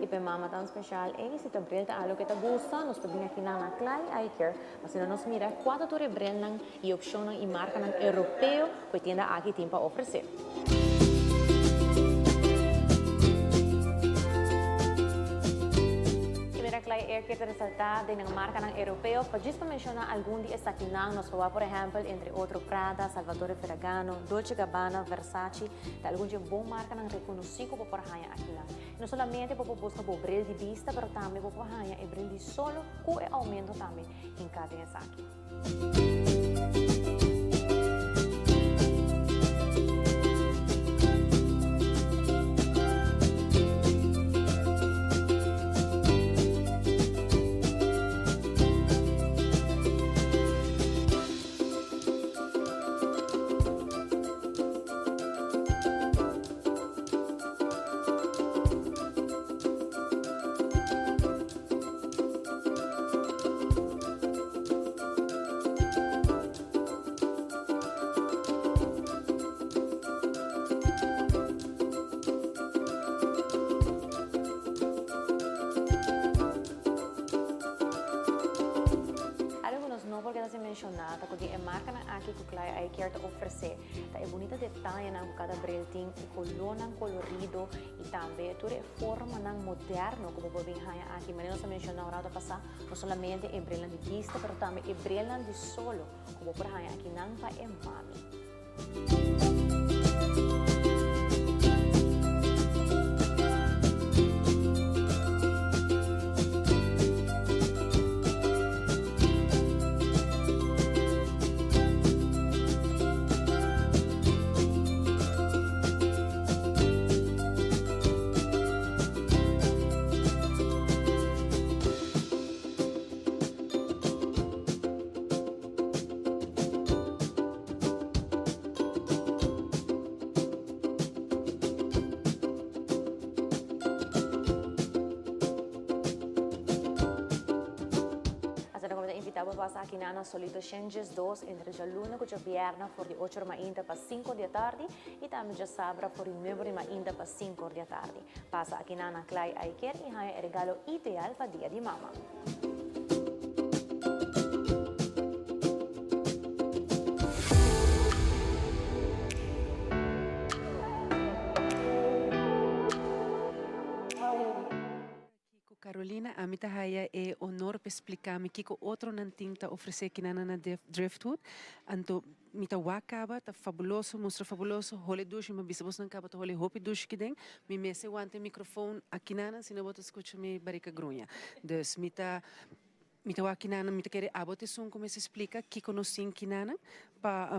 Speaker 9: Y p'e mama tan special ey, si ta bril ta algo ke ta gusta, nos por bin aki na na Klai Eye Care. Asina nos mira cua ta tur e brilnan y opcionnan y marcanan europeo cu e tienda aki tin pa ofrece. Y mira Klai Eye Care ta resalta den nan marcanan europeo, pa djis pa menciona algun di esakinan, nos por wak por ehempel entre otro Prada, Salvatore Ferragano, Dolce Gabbana, Versace, Ta algun dje bon markanan rekonosí ku bo por haña akinan. I no solamente bo por buska bo bril di bista, pero tambe bo por haña e bril di solo ku e oumento tambe hinká den esaki. Algo ku nos no por keda sin menshoná ta ku di e markanan aki ku Klaya Eye Care ta ofresé ta e bunita detayenan ku kada bril tin, e kolónan kolorido i tambe tur e formanan moderno ku bo por bin haña aki. Manera nos a menshoná un rato pasá, no solamente e brilnan di bista pero tambe e brilnan di solo ku bo por haña akinan pa e mami. Asina ku mi ta invitá bo pasa aki na na Solito Shenges dos entre djaluna ku djabièrnè for di ocho or mainta pa sinku or di atardi i tambe djasabra for di nuebe or di mainta pa sinku or di atardi. Pasa aki na na Klai Aiker i haña e regalo ideal pa Dia di Mama.
Speaker 3: Kiko Carolina, ami ta haya e honor pa splica mi kiko otronan tin ta ofrece kinan na Driftwood. Anto mi ta wak caba, ta fabuloso, mustra fabuloso, hole dushi, mi a bisa bosnan caba ta hole hopi dushi kiden. Mi mester wanta e microfoon akinanan, sino bo ta scucha mi barica gruña. Dus mi ta mi ta wak kinanan, mi ta kere abo ta esun cu mester splica kiko nos tin kinanan pa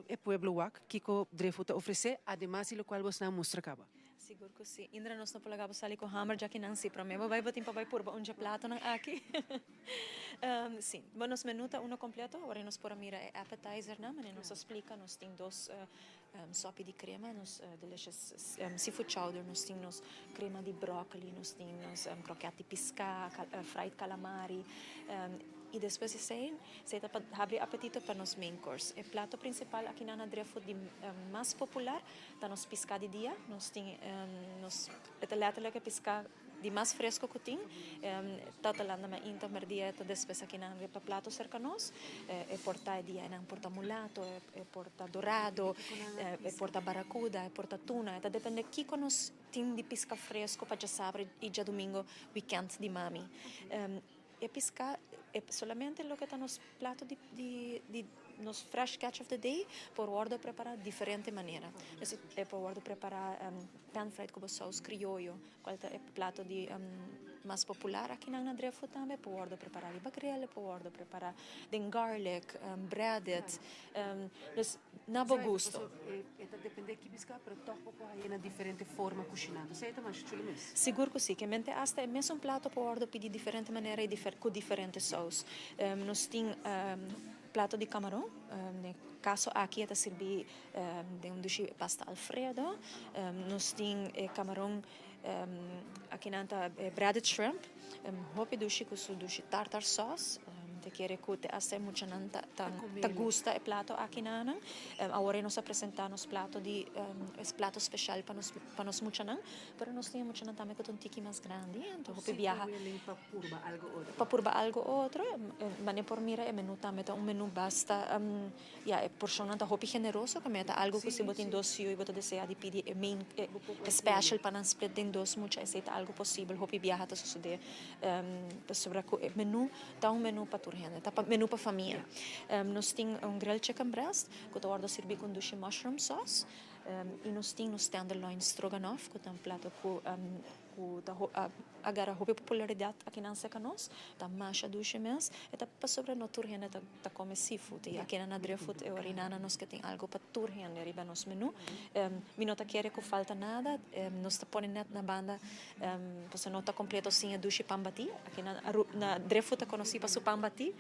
Speaker 3: e pueblo wak kiko Driftwood ta ofrece, ademas di locual bosnan a mustra caba.
Speaker 9: Sigur ku si. Indra nos no por laga bo sali ku hamber dja ki nan si. Promé bo bai bo tin pa bai purba un dje platonan aki. Si. Bo nos menú ta uno kompleto. Awor nos por a mira e appetizernan. Manera nos a splika nos tin dos sopi di krema, nos delicious seafood chowder, nos tin nos krema di broccoli, nos tin nos kroket di piská, fried calamari. I despues di esei, esei ta pa habri apetito pa nos main course. E plato prinsipal akinan na Driftwood di mas popular Ta nos piská di dia, nos tin nos e ta letterlijk e piská di mas fresco ku tin. Ta ta landa mainta merdia e ta despues akinan riba plato serka nos. E por ta e dia einan por ta mulato, e por ta dorado, e por ta barakuda, e por ta tuna. E ta depende kiko nos tin di piska fresco pa djasabra i djadumingo wikènt di mami. E piská, e solamente loke ta nos plato di di di nos fresh catch of the day por wòrdu prepará diferente manera. Dus e por wòrdu prepará pan fried ku bo sous krioyo, kual ta e plato di mas popular akinan na Driftwood tambe. Por wòrdu prepará riba grill, e por wòrdu prepará den garlic, breaded. Dus na bo gusto.
Speaker 3: E ta depende ki biská, pero tòg bo por haña na diferente forma kushiná. Esei ta masha chulo mes.
Speaker 9: Sigur ku si. Ke mente asta e mesun plato por wòrdu pidi diferente manera i ku diferente sous. Nos tin plato di kamaron. Den e kaso aki e ta sirbi den un dushi pasta alfredo. Nos tin e kamaron akinan ta breaded shrimp. Hopi dushi ku su dushi tartar sauce. Ta kere ku te asta e muchanan ta ta gusta e plato aki nan. Awor nos a presenta nos plato di es plato special pa nos pa nos muchanan, pero nos tin e muchanan tambe ku ta un tiki mas grandi, anto hopi biaha
Speaker 3: pa purba algo otro.
Speaker 9: Pa purba algo otro, mane por mira e menu tambe ta un menu basta ya e porshonnan ta hopi generoso, ku ta algo ku si bo tin dos yu i bo ta desea di pidi e main e special pa nan split den dos mucha esei ta algo posibel, hopi biaha ta sosode pasobra ku e menu Ta un menu pa tur hende, ta menu pa famia. Nos tin un grilled chicken breast ku ta wòrdu sirbí ku un dushi mushroom sauce i nos tin nos tenderloin stroganoff ku ta un plato ku ku ta a gara hopi popularidat akinan serka nos. Ta masha dushi mes. E ta pasobra no tur hende ta kome seafood i akinan na Driftwood e orinana nos ke tin algu pa tur hende riba nos menu. Mi no ta kere ku falta nada. Nos ta pone nèt na banda Pasobra no ta completo sin e dushi pan batí. Aki na Aru na Driftwood ta conocí pa su pan batí,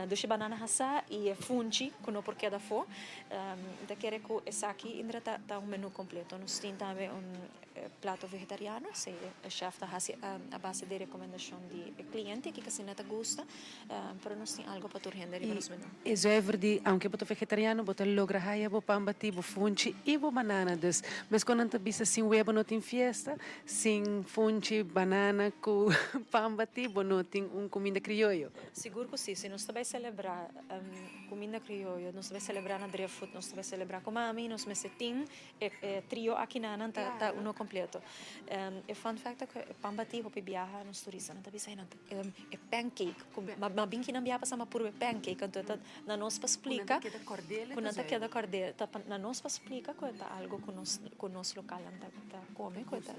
Speaker 9: dushi banana hasá y e funchi cu no por keda afó. Mi ta kere cu esaki Indra ta ta un menu completo. Nos tin tambe un plato vegetariano, esey e chef ta haci a base di recomendacion di e cliente kico asina ta gusta, pero nos tin algo pa tur hende riba nos menu.
Speaker 3: E zuiver di aunke bo ta vegetariano bo ta logra haya bo pan batí, bo funchi y bo banana. Dus meskos nan ta bisa sin webo no tin fiesta, sin funchi, banana ku pan batí bo no tin un kuminda krioyo.
Speaker 9: Sigur ku si, si nos ta bai selebrá kuminda krioyo, nos ta bai selebrá na Driftwood, nos ta bai selebrá ku mami, nos mester tin E trio akinanan ta ta uno completo. E fun fact ta cu e pan bati hopi biaha nos turistanan ta bisa e pancake cu ma bin kinan biaha pasa ma puru e pancake anto ta na nos pa splica cu nan ta keda cordel ta na nos pa splica cu e ta algo cu nos cu nos localnan ta ta come cu ta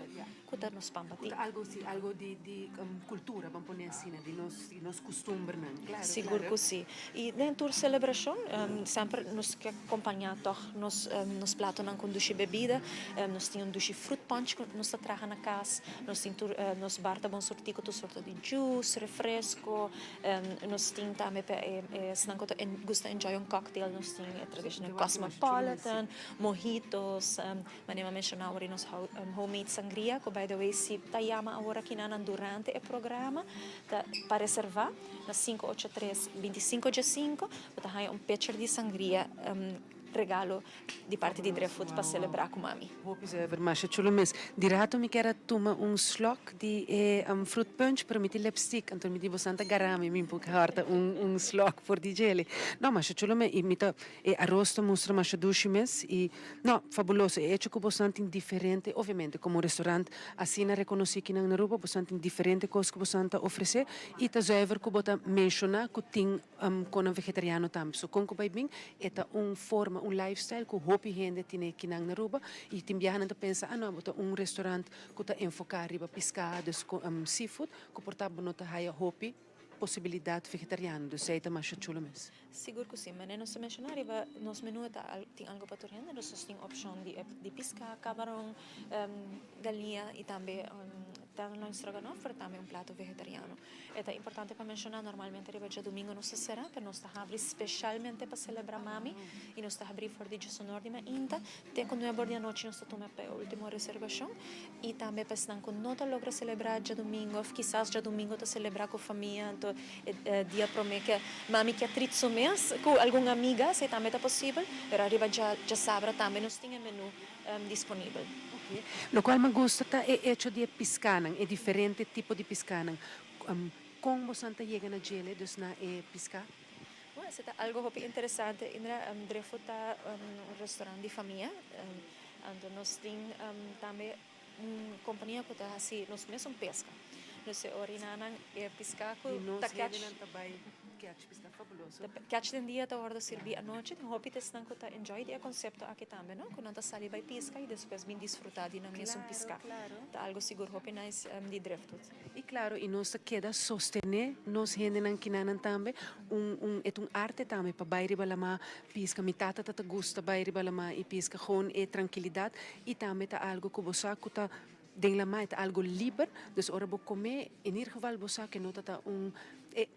Speaker 9: cu ta nos pan bati.
Speaker 3: Cu ta algo si algo di di cultura ban pone asina di nos di nos custumbernan claro.
Speaker 9: Sigur cu si y den tur celebracion semper nos ke acompaña tog nos nos platonan cu un dushi bebida nos tin un dushi fruit punch cu nos ta traha na cas nos tin tur nos bar ta bon surti cu tur sorto di juice refresco nos tin tambe pa esnan cu ta gusta enjoy un cocktail nos tin e tradicional cosmopolitan mojitos. Manera mi a menshoná awor di nos homemade sangria, ku by the way si ta yama awor akinanan durante e programa, ta pa reservá na 583 2515, bo ta haña un pitcher di sangria regalo di parti di Driftwood pa selebrá ku mami.
Speaker 3: Hopi zuiver, masha chulo mes. Di rato mi kier a tuma un slok di e fruit punch, pero mi tin lipstick, anto mi di bosan ta gara mi, mi por hòrta un slok for di djele. No, masha chulo mes, i mi ta E aros ta mustra masha dushi mes y no, fabuloso. E hecho cu bosnan tin diferente, obviamente como un restaurant asina reconoci kinan na Aruba, bosnan tin diferente cos cu bosnan ta ofrece y ta zuiver cu bo ta menciona cu tin conan vegetariano tambe. So con cu bay bin e ta un forma, un lifestyle cu hopi hende tine kinan na Aruba y tin biaha nan ta pensa, ah no, bo ta un restaurant cu ta enfoca riba pisca, dus seafood, cu por ta bo no ta haya hopi posibilidad vegetariano, dus esey ta masha chulo mes.
Speaker 9: Sigur ku si. Manera nos ta menshoná riba nos menú ta tin algu pa tur hende. Nos tin opshon di di piská, kamaron, galiña i tambe tenderloin stroganoff, pero tambe un plato vegetariano. E ta importante pa menshoná normalmente riba djadumingu nos ta será, pero nos ta habri speshalmente pa selebrá mami i nos ta habrí for di djesonor di mainta te ku nuebe or di anochi nos ta tuma pa e ultimo reservashon. I tambe pa esnan ku no ta logra selebrá djadumingu òf kisas djadumingu ta selebrá ku famia, anto e dia promé ke mami ke trit su mes ku algun amiga, esei tambe ta posibel, pero ariba djasabra tambe nos tin e menú disponibel.
Speaker 3: Oke. Lokual mi gusta ta e echo di e piskanan, e diferente tipo di piskanan. Kon bosan ta yega na djele, dus na e piská?
Speaker 9: Bueno, esei ta algu hopi interesante, Indra. Driftwood ta un restaurant di famia. Anto nos tin tambe un kompania ku ta hasi nos mesun peska. Dus e orinanan e piská ku
Speaker 3: Di nos
Speaker 9: ta catch.
Speaker 3: hendenan ta bai catch piská fabuloso.
Speaker 9: Ta catch den dia ta wòrdu sirbí anochi. Tin hopi ta esnan ku ta enjoy di e konsepto aki tambe no, ku nan ta sali bai piska i despues bin disfrutá di nan mesun piská. Ta algu sigur hopi nice di Driftwood.
Speaker 3: I klaro i nos ta keda sostené nos hendenan kinanan tambe un un e ta un arte tambe pa bai riba lamá piska. Mi tata ta ta gusta bai riba lamá i piska gewoon e trankilidat i tambe ta algu ku bo sa ku ta Den lamá e ta algo liber, dus ora bo comé, in ieder geval bo sa ke no ta ta un, e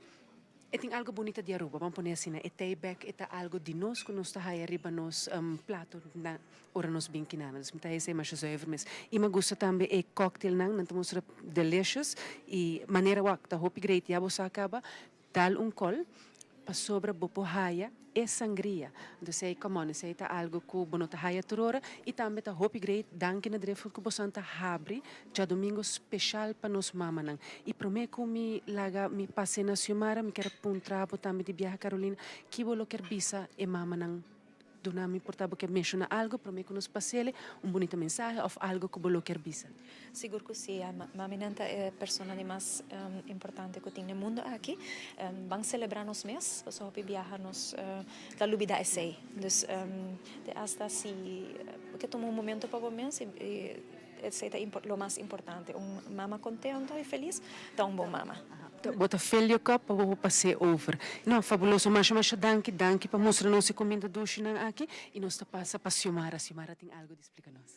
Speaker 3: e tin algo bunita di Aruba, ban pone asina, e tei bek e ta algo di nos ku nos ta haya riba nos plato na ora nos bin kinana, dus mi ta hesei masha zuiver mes. I mi a gusta tambe e cocktailnan, nan ta mustra delicious i manera wak ta hopi great, ya bo sa kaba, Dal un call pasobra bo por haya e sangria. Anto esey come on, esey ta algo cu bo no ta haya tur ora y tambe ta hopi great danki na Driftwood cu bosan ta habri djadomingo special pa nos mamanan. Y prome cu mi laga mi pase na Xiomara mi kier a puntra bo tambe di biaha Carolina ki bo lo kier bisa e mamanan Duna mi por ta bo kier menciona algo prome cu nos pasele un bunita mensahe of algo cu bo lo kier bisa.
Speaker 9: Sigur cu si, ya. Maminan ta e persona di mas importante cu tin den mundo aki. Ban celebra nos mes, pasobra hopi biaha nos ta lubida esey. Dus te hasta si bo ke tuma un momento pa bo mes y esey ta lo mas importante. Un mama contento y feliz ta un bon mama.
Speaker 3: Bo ta fill your cup pa bo por pas'é over. No, fabuloso. Masha masha danki. Danki pa mustra nos e kuminda dushinan aki. I nos ta pasa pa Xiomara. Xiomara tin algu di splika nos.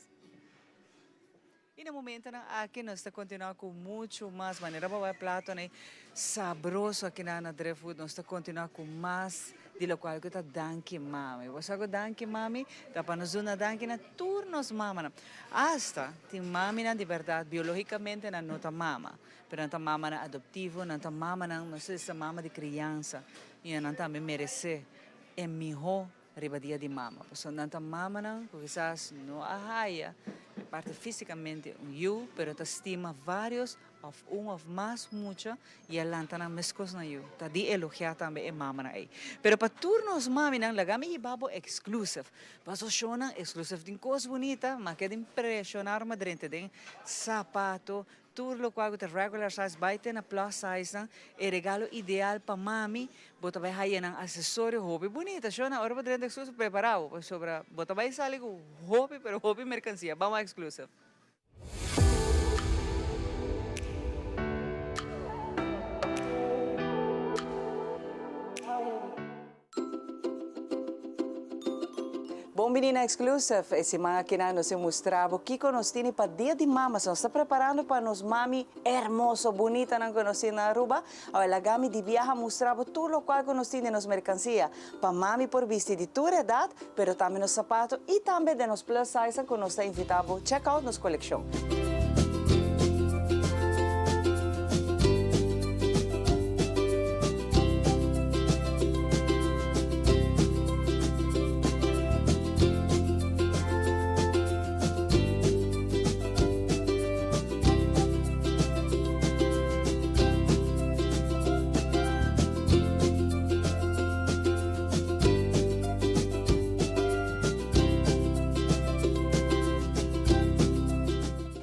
Speaker 2: I na momentonan aki nos ta kontinuá ku muchu mas manera pa bai platonan sabroso akinan na Driftwood. Nos ta kontinuá ku mas di lokual ku ta Danki Mami. Bo sa ku Danki Mami ta pa nos duna danki na tur nos mamanan. Asta tin maminan di bèrdat biológikamente nan no ta mama. Pero nan ta mamanan adoptivo, nan ta mamanan, nos ta bisa mama di criansa, y nan tambe merece e miho riba dia di mama. Pasobra nan ta mamanan cu kisas no a haya e parti fisicamente un yu, pero ta stima varios of un of mas mucha y a lanta nan mescos nan yu. Ta di elogia tambe e mamanan ey. Pero pa tur nos maminan, laga mi hiba bo exclusive. Paso shownan exclusive tin cos bunita, ma keda impresionar ma drenta den sapato, Tur lokual ku ta regular size bai te na plus size nan, e regalo ideal pa mami, bo ta bai haya nan asesorio hopi bunita. Shona, ora bo drenta Exclusive prepara bo, pasobra bo ta bai sali ku hopi pero hopi merkansia. Bam a Exclusive. Bon bini na Exclusive. E siman akinan nos e mustra bo kiko nos tini pa Dia di Mama. Nos ta preparando pa nos mami hermoso, bunitanan ku nos tin na Aruba. Awe laga mi di biaha mustra bo tur lokual ku nos tin den nos merkansia pa mami por bisti di tur edat, pero tambe nos sapato i tambe den nos plus size ku nos ta invita bo check out nos kolekshon.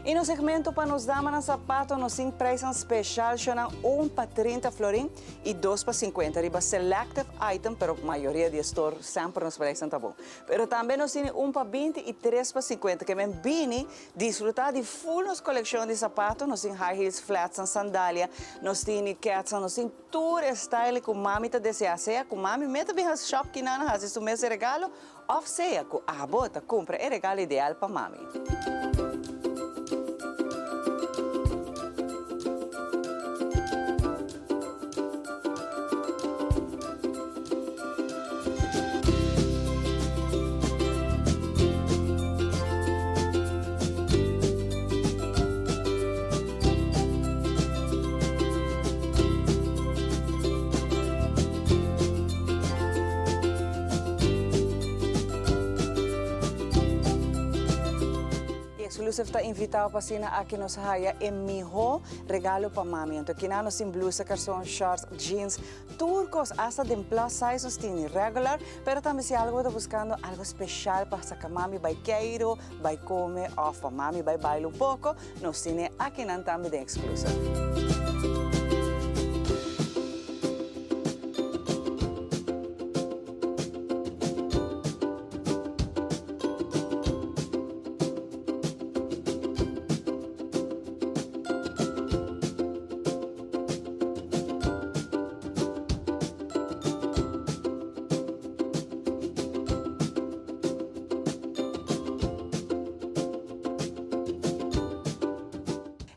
Speaker 2: I nos segmento pa nos damanan sapato nos tin prijsnan special shonan un pa 30 florin i dos pa 50 riba selective item pero mayoria di e store semper nos prijsnan ta bon. Pero tambe nos tini un pa 20 i tres pa 50 ke men bini disfruta di full nos coleccion di sapato nos tin high heels flats sandalia nos tini ketsnan nos tin Tur e style ku mami ta deseá, sea ku mami meta bin hasi shop kinan hasi su mes e regalo òf sea ku abo ta kumpra e regalo ideal pa mami. Exclusive ta invitá pa asina aki nos haya e mihó regalo pa mami. Anto kina nos tin blusa, karson, shorts, jeans, tur kos, asta den plus size nos tin regular, pero tambe si algo bo ta buskando algo speshal pa saka mami bai keiru, bai kome òf pa mami bai baila un poko, nos tine akinan tambe den Exclusive.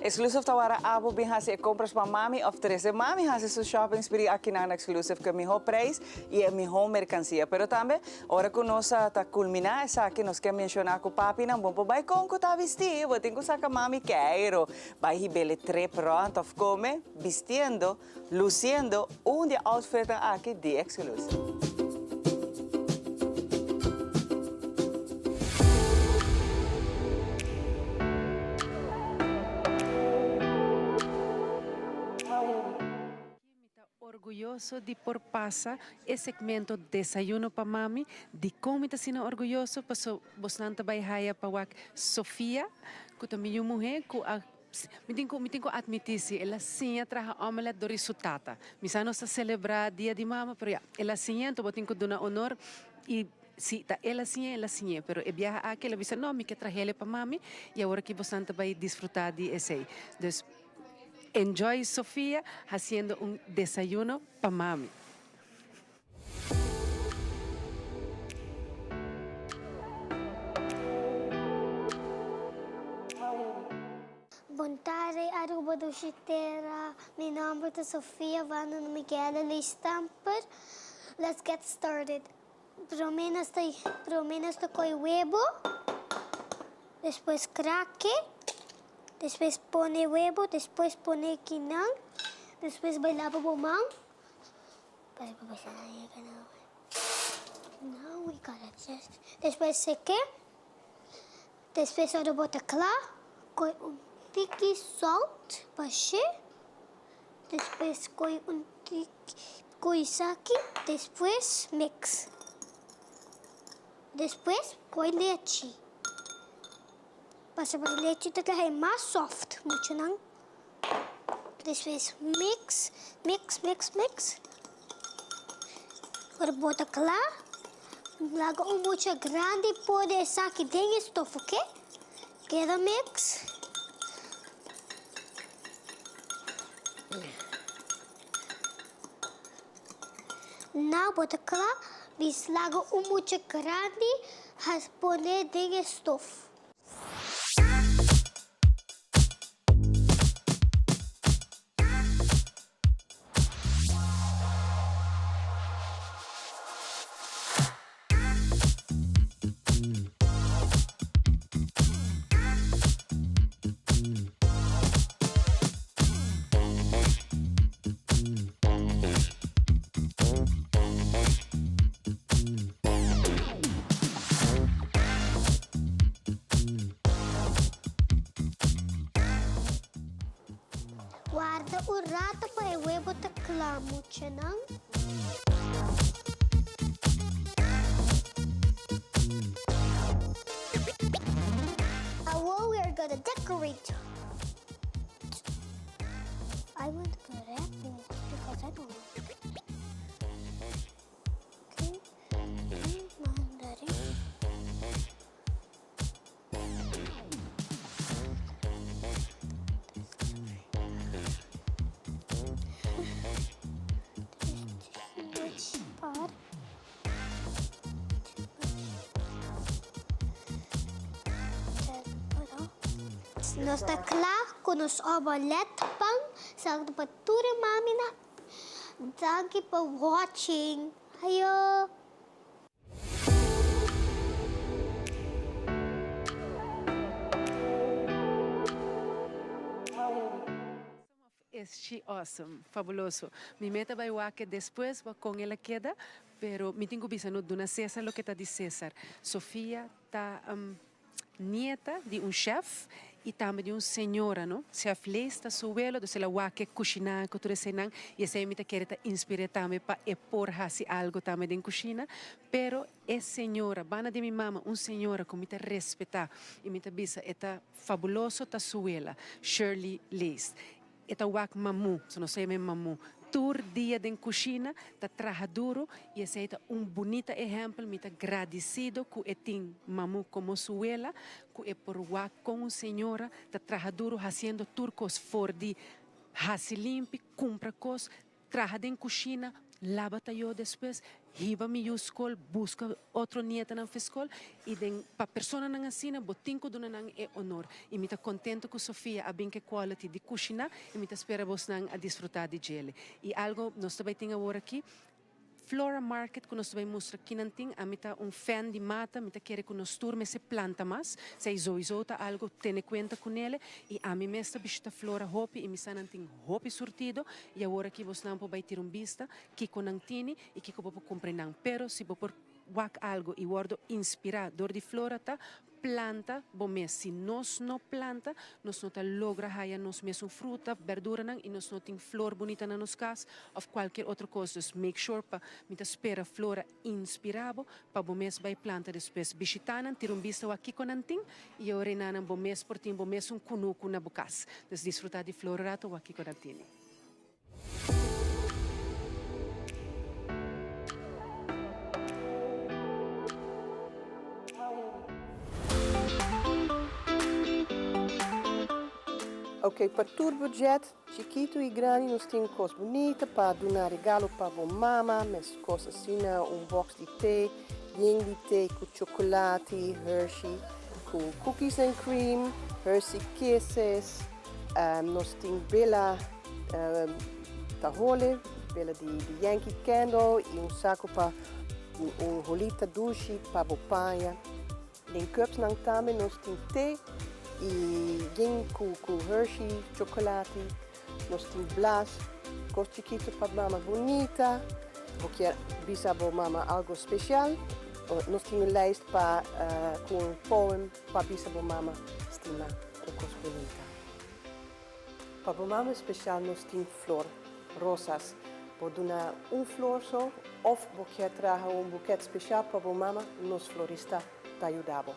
Speaker 2: Exclusive ta wara abo bin hasi e compras pa mami of trece mami hasi su shopping spree aki na Exclusive cu e miho prijs y e miho mercancia. Pero tambe Ora ku nos a ta kulminá esaki nos ke menshoná ku papinan bon por bai kon ku ta bistí, bo tin ku saka mami keiro, bai hib'é trip rònt òf kome bistiendo, lusiendo un di e outfitnan aki di Exclusive.
Speaker 3: Mi ta orguyoso di por pasa e segmento Desayuno pa Mami. Dikon mi ta asina orguyoso? Paso bosnan ta bai haya pa wak Sofia, ku ta mi yu muhé, ku a mi tin ku mi tin ku atmití si el a siña traha omelet dor di su tata. Mi sa nos ta selebrá Dia di Mama, pero ya, el a siña, anto bo tin ku duna honor i si ta el a siña, el a siñ'é. Pero e biaha aki el a bisa, no, mi ke trah'el pa mami i awor aki bosnan ta bai disfrutá di esei. Dus. Enjoy Sofia haciendo un desayuno pa mami.
Speaker 12: Bon tarde Aruba dushi tera, mi nomber ta Sofia Vanden Miguel Lee Stamper, let's get started. Prome nos ta prome nos ta coy webo, despues crake, despues pone webo, despues pone kinan, despues bay laba bo man. Despues seke, despues ora bo ta kla, coy un tiki salt bashe, despues coy un tiki. Ku esaki despues mix. Despues poi lechi. Pasobra lechi ta traha e mas soft muchanan. Despues mix, mix, mix, mix. Ora bo ta kla, laga un mucha grandi pone esaki den e stof, oke? Keda mix. Now bo ta kla, bis laga un mucha grandi has pone den e stof. Warda un rato pa e webo ta kla, muchanan. Awor we are gonna decorate. I want to put apple because I don't like it. Okay, mandarin. Nos ta kla ku nos omelet pan. Saludo pa tur e maminan. Danki pa watching. Ayo.
Speaker 3: Es shi awesome, fabuloso. Mi meta bai wak despues wak kon el a keda, pero mi tin ku bisa no duna Cesar loke ta di Cesar. Sofia ta. Nieta di un chef y tambe di un señora no. Chef Lees ta su welo, dus el a wak e cushina cu tur eseinan y esei mi ta kere ta inspir'é tambe pa e por haci algo tambe den cushina. Pero e señora, banda di mi mama, un señora cu mi ta respeta y mi ta bisa e ta fabuloso ta su wela, Shirley Lees. E ta wak mamu, so nos ta yama e mamu, tur dia den kushina ta traha duru i esei ta un bunita ehèmpel. Mi ta gradisido ku e tin mamu komo su wela, ku e por wak kon un señora ta traha duru hasiendo tur kos for di hasi limpi, kumpra kos, traha den kushina, laba tayó despues, hiba mi yu skol, buska otro nietanan fe skol i den pa personanan asina bo tin ku duna nan e honor. I mi ta kontento ku Sofia a bin ku e quality di kushiná i mi ta spera bosnan a disfrutá di djele. I algo nos ta bai tin awor aki, Flora Market ku nos ta bai mustra kinan tin, ami ta un fan di mata, mi ta kere ku nos tur mester planta mas, esei souiso ta algo tene kuenta kunele i ami mes ta bishita Flora hopi i mi sa nan tin hopi surtido i awor aki bosnan por bai tira un bista kiko nan tini i kiko bo por kumpra nan. Pero si bo por wak algo i wordo inspirá dor di Flora ta planta bo mes. Si nos no planta, nos no ta logra haya nos mesun fruta, berduranan i nos no tin flor bunita na nos kas òf kualkier otro kos. Dus make sure pa mi ta spera Flora inspirá bo pa bo mes bai planta despues. Bishitá nan, tira un bista wak kiko nan tin i e ora enanan bo mes por tin bo mesun kunuku na bo kas. Dus disfrutá di Flora rato wak kiko nan tini.
Speaker 13: Ok, pa tur budget, chikitu y grandi, nos tin cos bunita pa duna regalo pa bo mama, mes cos asina, un box di te, yen di te cu chocolati, Hershey, cu cookies and cream, Hershey Kisses, Nos tin bela ta hole, bela di Yankee Candle y un saco pa un holita dushi pa bo paña. Den cupsnan tambe nos tin te y yen cu Hershey chocolati. Nos tin blas, cos chikito pa mama bunita. Bo kier bisa bo mama algo special, nos tin un lijst pa cu un poem. Pa bisa bo mama stima un kos bunita. Pa bo mama especial nos tin flor, rosas. Bo duna un flor so of bo kier traha un buket special pa bo mama, nos florista ta yuda bo.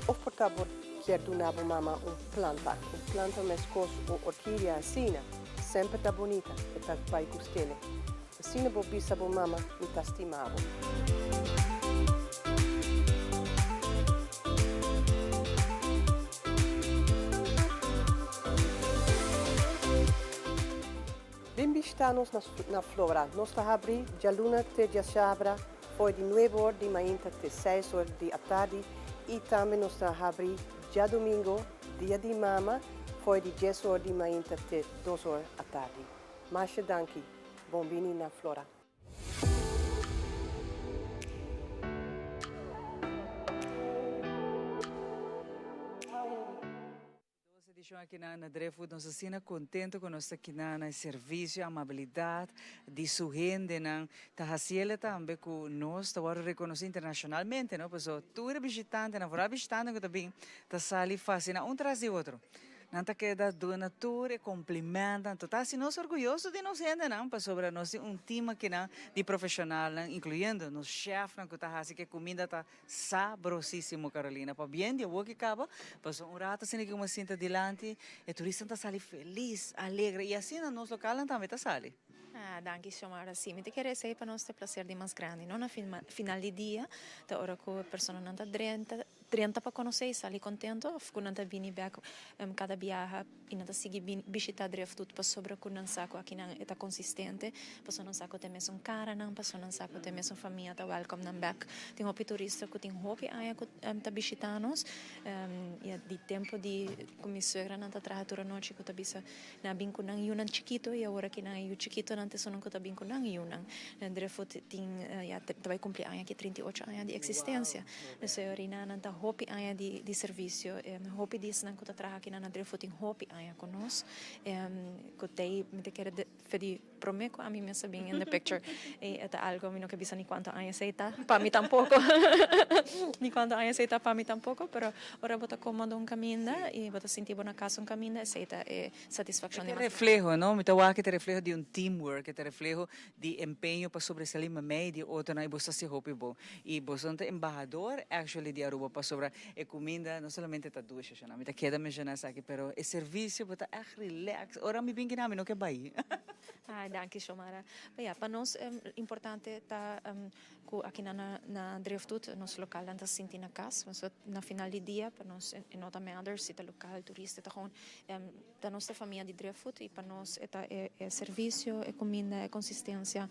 Speaker 13: Of por ta bo kier duna bo mama un planta, un planta meskos un orkidia asina, semper ta bunita, e ta bai ku stele. Asina bo bisa bo mama mi ta stima bo. Bin bishita nos na Flora. Nos ta habri djaluna te djasabra for di nuebe or di mainta te seis or di atardi y tambe nos ta habri djadomingo, dia di mama, for di dies or di mainta te dos or atardi. Masha danki. Bon bini na Flora.
Speaker 2: Dos edicion aki na na Driftwood nos asina contento cu nos ta kina na e servicio, amabilidad di su hendenan ta haciele tambe cu nos ta wordo reconoci internacionalmente no paso tur e bishitantenan vooral bishitantenan cu ta bin ta sali fascina un tras di otro nan ta keda duna tur e complimentonan ta haci nos orguyoso di nos hendenan pasobra nos tin un team akinan di profesionalnan incluyendo nos chefnan cu ta haci cu e cuminda ta Sabrosísimo Carolina. Pabien di awor ki kaba, pasobra un rato asina ki como sinta dilanti, e turistanan ta sali felis, alegre y asina nos localnan tambe ta sali.
Speaker 9: Ah, danki Xiomara. Sí, mi ta kere esei pa nos ta e placer di mas grandi, no? Na final di dia ta ora cu e personanan ta drenta. drenta pa conoce y sali contento of cu nan ta bini bek cada biaha y nan ta sigui bin bishita Driftwood pasobra cu nan sa cu akinan e ta consistente, pasobra nan sa cu ta e mesun caranan, pasobra nan sa cu ta e mesun famia ta welcome nan bek. Tin hopi turista cu tin hopi aña cu ta bishita nos y di tempo di cu mi suegranan ta traha tur anochi cu ta bisa Nan a bin ku nan yunan chikitu i awor aki nan e yu chikitunan ta esunnan ku ta bin ku nan yunan. Driftwood tin ya ta bai kumpli aña aki 38 aña di eksistensia. Dus e orina nan ta hopi aña di di servisio. Hopi di esnan ku ta traha aki nan na Driftwood tin hopi aña ku nos. Ku t'ei mi ta kere fe di prome ku ami mes a bin in the picture. I e ta algo mi no ke bisa ni kuantu aña esei ta pa mi tampoko. Ni kuantu aña esei ta pa mi tampoko, pero ora bo ta komodo un kaminda i bo ta sinti bo na kas un kaminda, esei ta e satisfakshon di
Speaker 2: E ta
Speaker 9: mas grandi.
Speaker 2: refleho, no? Mi ta wak e ta refleho di un teamwork, e ta refleho di empeño pa sobresalí memei di otronan i bo sa si hopi bon. I boso ta embahador actually di Aruba pasobra e kuminda no solamente ta dushi, mi ta keda menshoná esaki, pero e servisio bo ta ègt relax. Ora mi bin kina mi no ke bai.
Speaker 9: Ay, danki Xiomara. Pa ya, pa nos importante ta ku aki na na Driftwood nos lokalnan ta sinti na kas. Pasobra na final di dia pa nos e no ta matter si ta lokal, turista, ta gewoon ta nos ta famia di Driftwood i pa nos e ta e servisio, e kuminda, e konsistensia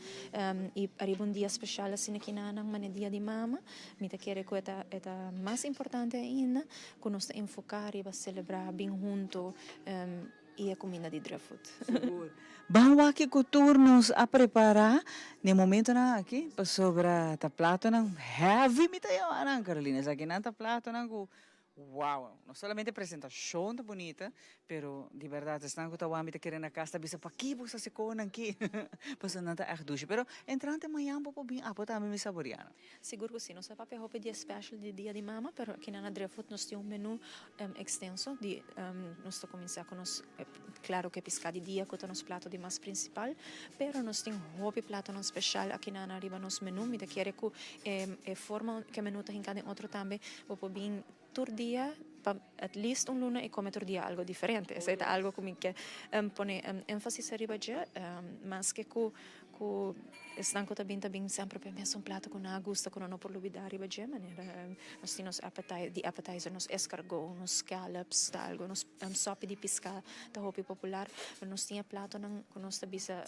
Speaker 9: i ariba un dia speshal asina ki nan mane dia di mama mi ta kere ku e ta e ta mas importante ainda ku nos ta enfoká riba selebrá bin huntu i e kuminda di Driftwood.
Speaker 2: Sigur. Ban wak kiko tur nos a prepará na e momentonan aki pasobra ta platonan heavy mi ta yama nan Carolina. Esakinan ta platonan ku wow, no solamente presentashon ta bunita pero di bèrdat esnan ku ta wak mi ta kere na kas ta bisa paki bo sa sikonan aki pasobra nan ta ègt dushi. Pero entrante mañan bo por bin apo tambe mi saboriá nan.
Speaker 9: Sigur ku si, nos a papia hopi di e special di Dia di Mama, pero aki na Driftwood nos tin un menu extenso di nos ta kuminsá ku nos klaro ku e piská di dia ku ta nos plato di mas prinsipal, pero nos tin hopi platonan special aki na riba nos menu. Mi ta kere ku e forma ku e menu ta hinká den otro tambe bo por bin tur dia pa at least un luna i kome tur dia algo diferente. Esei ta algo ku mi ke pone énfasis ariba dje, maske ku ku esnan ku ta bin ta bin semper pa e mesun plato ku nan a gusta ku nan no por lubidá riba dje manera nos tin nos di appetizer nos escargot, nos scallops ta algo nos sopi di piská ta hopi popular pero nos tin e platonan ku nos ta bisa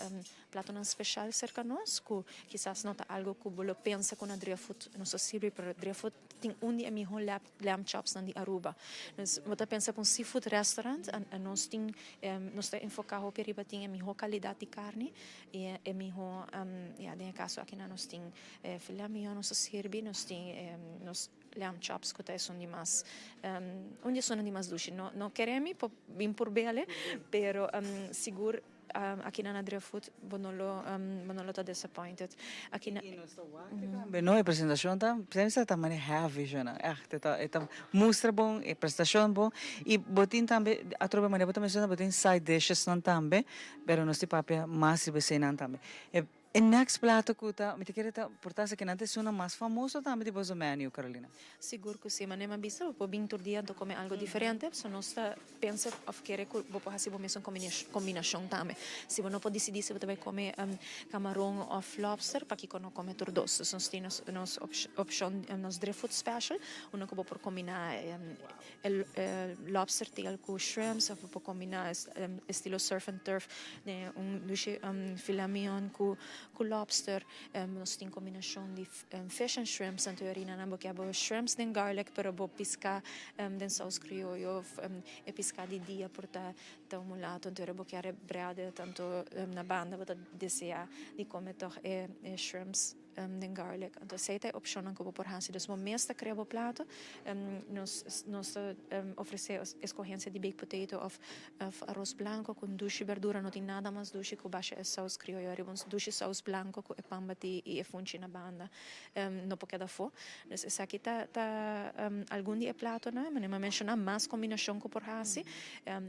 Speaker 9: Platonan special cerca nos cu kisas no ta algo cu bo lo pensa cu na Driftwood nos ta sirbi pero Driftwood tin un di e miho lamb chopsnan di Aruba. Dus bo ta pensa pa un seafood restaurant nos tin nos ta enfoca hopi riba tin e miho calidad di carni y e miho ya den e caso aki nos tin filet mignon nos ta sirbi nos tin nos lamb chops cu ta esun di mas un di esunnan di mas dushi no no kere mi por bin purbele pero sigur Aki na na Driftwood bo no lo bo no lo ta disappointed. Aki na.
Speaker 2: I nos ta wak tambe no e presentacion ta semper ta mane heavy shona echt e ta e ta mustra bon e presentacion bon i bo tin tambe atrobe manera bo ta menciona bo tin side dishes nan tambe pero nos tin papia mas riba eseinan tambe. E next plato cu ta, mi ta kere ta por ta esaki nan ta esunnan mas famoso tambe di boso menu, Carolina.
Speaker 9: Sigur cu si, manera mi a bisa, bo por bin tur dia anto come algo diferente, so nos ta pensa of kere cu bo por haci bo mesun combinacion tambe. Si bo no por dicidi si bo ta bay come camaron of lobster, pakico no come tur dos? Dus nos tin nos opcion, nos Driftwood Special, unda cu bo por combina E lobster tail cu shrimps of bo por combina estilo surf and turf den un dushi filet mignon cu lobster. Nos tin combinacion di fish and shrimps anto e orina nan bo kia bo shrimps den garlic pero bo pisca den saus crioyo of e pisca di dia por ta un mulato anto ora bo kier bread tanto na banda bo ta desea di come toch e shrimps. Den garlic. Anto esei ta e opshonnan ku bo por hasi. Dus bo mes ta krea bo plato. Nos nos ta ofresé eskohensia di baked potato òf òf aros blanko ku dushi berdura. No tin nada mas dushi ku basha e sous krioyo ariba un dushi sous blanko ku e pan batí i e funchi na banda. No por keda afó. Dus esaki ta ta algun di e platonan. Manera mi a menshoná mas kombinashon ku por hasi.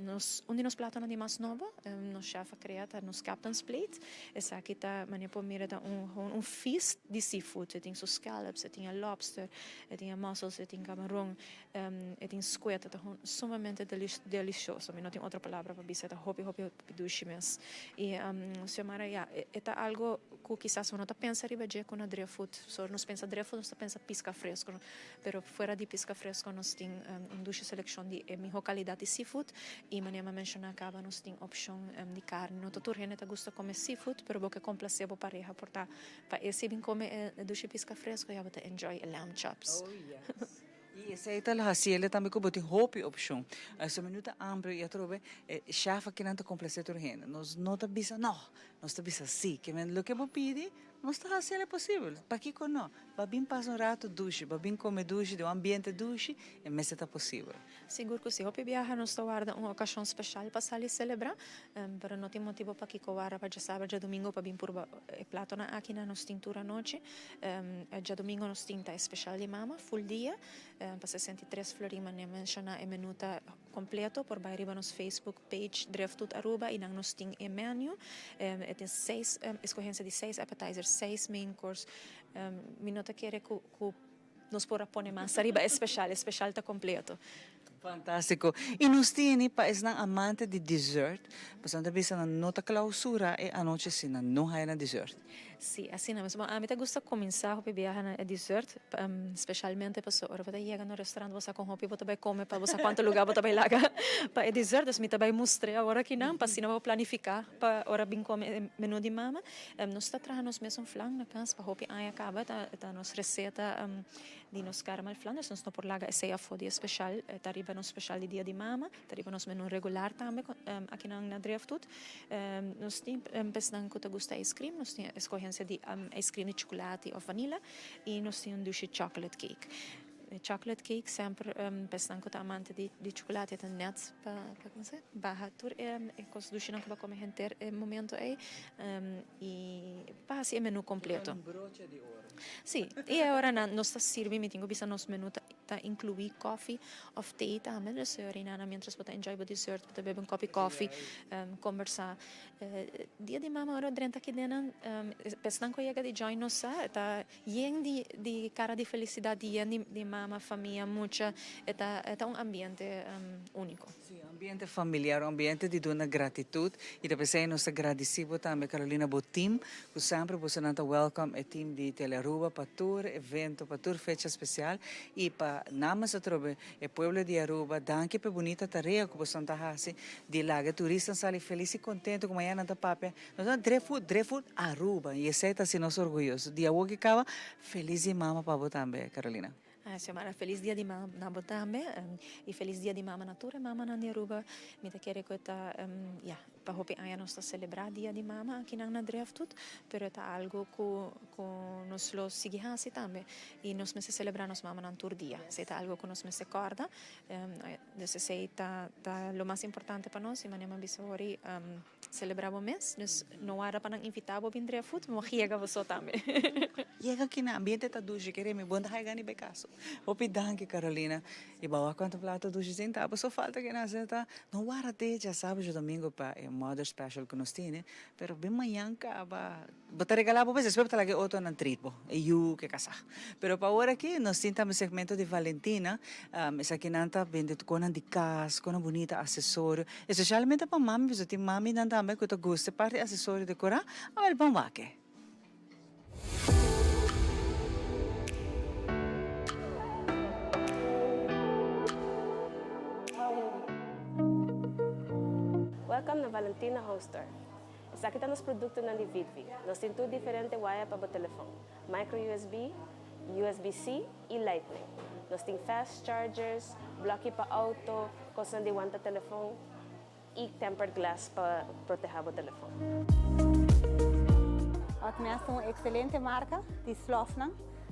Speaker 9: Nos un di nos platonan di mas nobo nos shèf a krea ta nos captain's plate. Esaki ta manera por mira ta un gewoon un feast di seafood. E tin su scallops, e tin e lobster, e tin e mussels, e tin camaron, e tin squid. E ta gewoon sumamente delicioso. Mi no tin otro palabra pa bisa. E ta hopi hopi hopi dushi mes. Y Xiomara ya e ta algo. ku kisas bo no ta pensa riba dje ku na Driftwood. So nos pensa Driftwood nos ta pensa piska fresco, pero fuera di piska fresco nos tin un dushi selekshon di e miho kalidat di seafood i manera mi a menshoná kaba nos tin opshon di karni. No ta tur hende ta gusta kome seafood, pero bo ke komplasé bo pareha por ta pa e si bin kome e dushi piska fresco ya bo ta enjoy e lamb chops.
Speaker 2: Oh yes. I esei ta hasi el tambe ku bo tin hopi opshon. Su menu ta amplio i atrobe e shef akinan ta komplasé tur hende. Nos no ta bisa no, nos ta bisa si. Ke men loke bo pidi, nos ta hasi el posibel. Pakiko no? Ba bin pasa un rato dushi, ba bin kome dushi den un ambiente dushi, e mester ta posibel.
Speaker 9: Sigur ku si. Hopi biaha nos ta warda un okashon speshal pa sali selebrá, pero no tin motibu pakiko warda pa djasabra, djadumingu pa bin purba e platonan akinan. Nos tin tur anochi. Djadumingu nos tin ta e special di mama full dia pa 63 florin mane menciona e menu ta completo por bay riba nos Facebook page Driftwood Aruba y nan nos tin e menu e tin seis escogencia di seis appetizer seis main course mi no ta kere cu cu nos por a pone mas ariba e special e special ta completo.
Speaker 2: Fantástiko. I nos tene pa esnan amante di dessert, pasobra nan ta bisa nan no ta clausura e anochi si nan no haya nan dessert.
Speaker 9: Sí, asina mes. Bon, ami ta gusta cuminsa hopi biaha na e dessert, specialmente pasobra ora bo ta yega na un restaurant bo sa con hopi bo ta bay come pa bo sa cuanto lugar bo ta bay laga pa e dessert. Dus mi ta bay mustra awor akinan pa asina bo planifica pa ora bin come e menu di mama. Nos ta traha nos mesun flan na cas pa hopi aña caba, ta nos receta. Di nos caramel flan, dus nos no por laga esey afo di e special, ta riba nos special di dia di mama, ta riba nos menu regular tambe akinan na Driftwood. Nos tin pesnan cu ta gusta ice cream, nos tin escogencia di ice cream di chocolate of vanilla y nos tin un dushi chocolate cake. E chocolate cake semper pesnan cu ta amante di chocolate ta net pa baha tur e cos dushinan cu bo a come henter e momento ey y pa haci e menu completo. Sí, i e ora nan nos ta sirbi, mi tin ku bisa nos menu ta ta inkluí kòfi òf tei tambe, dus e ora nan miéntras bo ta enjoy bo dessert bo ta bebe un kòpi kòfi, kombersá. Dia di mama ora drenta aki den nan, esnan ku a yega di join nos sa, e ta yen di di kara di felisidat, yen di di mama, famia, mucha, e ta e ta un ambiente úniko.
Speaker 2: Sí, un ambiente familiar, un ambiente di duna gratitut i ta p'esei nos ta gradisí bo tambe Carolina, bo team Cu semper bosonan ta welcome e team di Telearuba pa tur evento, pa tur fecha special y pa namens atrobe e pueblo di Aruba, danki pa e bunita tarea cu bosonan ta haci di laga e turistan sali feliz y contento cu mañana nan ta papia, nos ta Driftwood, Driftwood Aruba y esey ta haci nos orguyoso. Di awo ki caba, feliz di mama pa bo tambe Carolina.
Speaker 9: Xiomara, felis dia di mama na bo tambe y felis dia di mama na tur e mamanan di Aruba. Mi ta kere cu e ta, ya, pa hopi aña nos ta celebra dia di mama akinan na Driftwood, pero e ta algo cu cu nos lo sigui haci tambe y nos mester celebra nos mamanan tur dia. Esey ta algo cu nos mester corda. Dus esey ta ta lo mas importante pa nos y manera mi a bisa hori, Celebra bo mes, dus no warda pa nan invita bo bin Driftwood, mo yega bo so tambe.
Speaker 2: Yega aki na ambiente ta dushi kere mi bon ta haya gana di bai kaso. Hopi danki Carolina. I bo wak kuantu plato dushi sin ta bo so falta ke nan ta no warda te djasabado djadomingo pa e mother special ku nos tene pero bin mañan kaba bo ta regala bo mes despues bo ta laga e otonan treat bo e yu ke kasa. Pero pa ora aki nos tin tambe segmento di Valentina esakinan ta bende konan di kas konan bunita asesorio Especialmente pa mami pasobra tin maminan tambe cu ta gusta e parti accesorio decora, awel ban wak e.
Speaker 14: Welcome na Valentina Home Store. Esaki ta nos productonan di Vidvi. Nos tin tur diferente wire pa bo telefon, micro usb, usb-C y lightning. Nos tin fast chargers, bloki pa auto, cosnan di wanta telefon y tempered glass pa proteha bo telefon.
Speaker 15: Otmez ta un excelente marca di slofnan,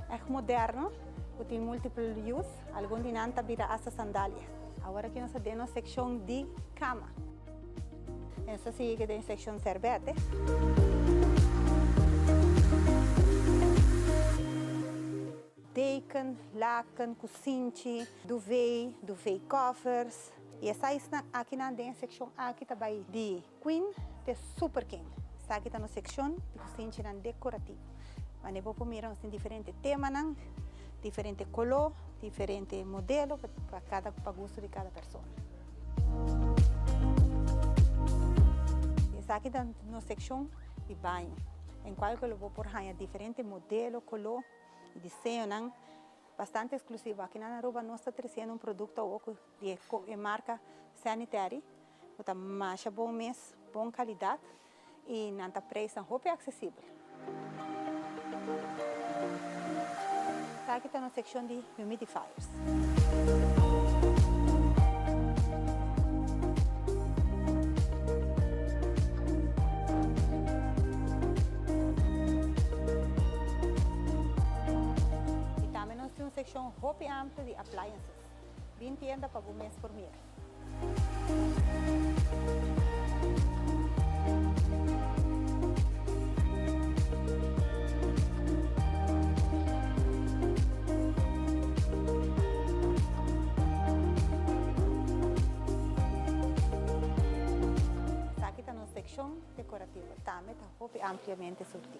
Speaker 15: echt moderno, cu tin multiple use, algun di nan ta bira hasta sandalia. Awor aki nos ta den nos seccion di cama. Nos ta sigui den seccion serbete. Deken, laken, kusinchi, duvet, duvet covers. Y e sizenan akinan den e seccion aki ta bay di queen te super king. Esaki ta nos seccion di kusinchinan decorativo. Wanneer bo por mira nos tin diferente temanan, diferente color, diferente modelo pa cada pa gusto di cada persona. Esaki ta nos seccion di baño. En cual cu lo bo por haña diferente modelo, color y diseñonan bastante exclusivo. Aki na Aruba nos ta treciendo un producto awo cu di e marca Sanitary cu ta masha bon mes, bon calidad y nan ta prijsnan hopi accesibel. Esaki ta nos seccion di humidifiers. Y tambe nos tin un seccion hopi amplio di appliances. Bin tienda pa bo mes por mira. Esaki ta nos seccion decorativo. Tambe ta hopi ampliamente surti.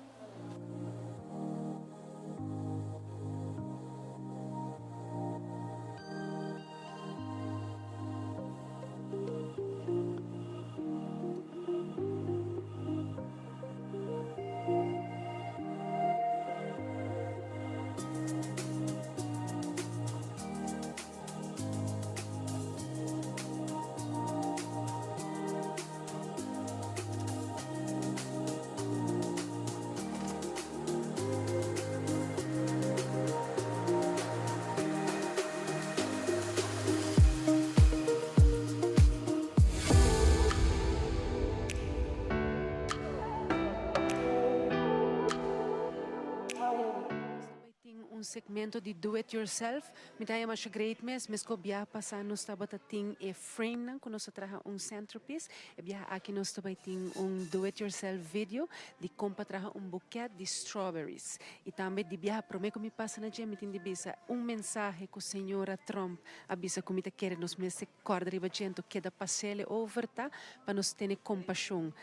Speaker 3: Tin un segmento di do it yourself. Mi ta haña masha great mes. Mesco biaha pasa nos tabata tin e framenan cu nos a traha un centerpiece. E biaha aki nos ta bay tin un do it yourself video di con pa traha un bouquet di strawberries. Y tambe di biaha prome cu mi pasa na dje mi tin di bisa un mensahe cu señora Trump a bisa cu mi ta kere nos mester corda riba dje anto keda pasele over ta pa nos tene compasion.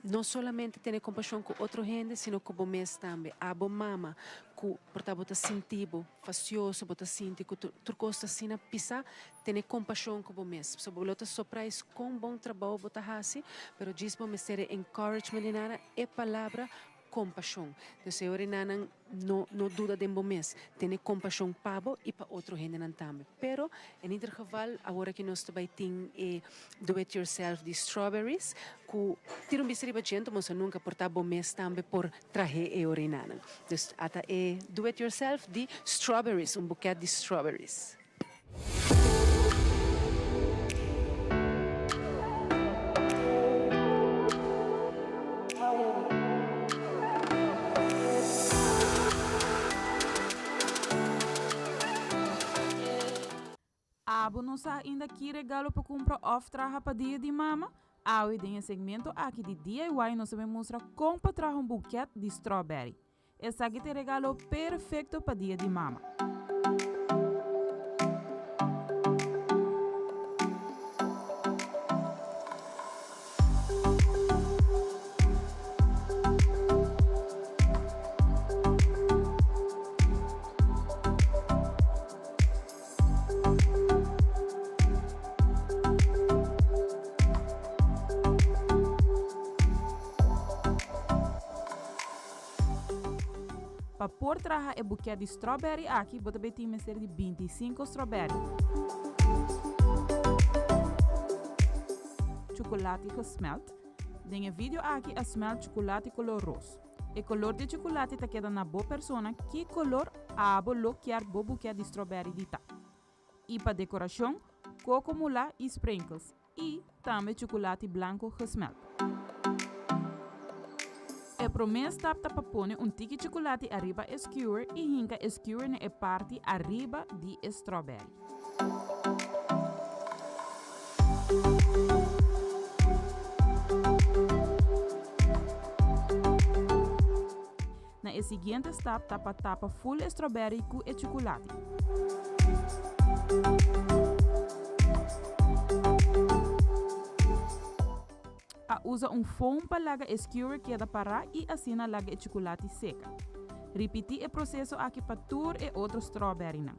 Speaker 3: No solamente tene kompashon ku otro hende, sino ku bo mes tambe. Abo mama ku por ta bo ta sinti bo fasioso, bo ta sinti ku tur kos ta asina pisá, tene kompashon ku bo mes. Pasobra bo lo ta surprise kon bon trabou bo ta hasi, pero djis bo mester e encouragement di nada, e palabra kompashon. Entonces e ora nan no no duda den bo mes, tene kompashon pa bo i pa otro hendenan tambe. Pero en ieder geval awor aki nos ta bai tin e do it yourself di strawberries ku tira un bista riba djento boso nunka por ta bo mes tambe por trahe e orinanan. Dus ata e do it yourself di strawberries, un buket di strawberries.
Speaker 16: Abo no sa ainda ki regalo pa kumpra òf traha pa Dia di Mama? Awe den e segmento aki di DIY nos ta bin mustra kon pa traha un bouquet di strawberry. Esaki ta e regalo perfecto pa Dia di Mama. Pa por traha e buket di strawberry aki bo ta bay tin mester di 25 strawberry. Chuculati gesmelt. Den e video aki a smelt chuculati color ros. E color di chuculati ta keda na bo persona ki color abo lo kier bo buket di strawberry di ta. Y pa decoracion, coco mula y sprinkles. Y tambe chuculati blanco gesmelt. E prome stap ta pa pone un tiki chuculati ariba e skewer y hinca e skewer na e parti ariba di e strawberry. Na e siguiente stap ta pa tapa full e strawberry cu e chuculati. A usa un foam pa laga e skewer keda para y asina laga e chuculati seca. Ripiti e proceso aki pa tur e otro strawberrynan.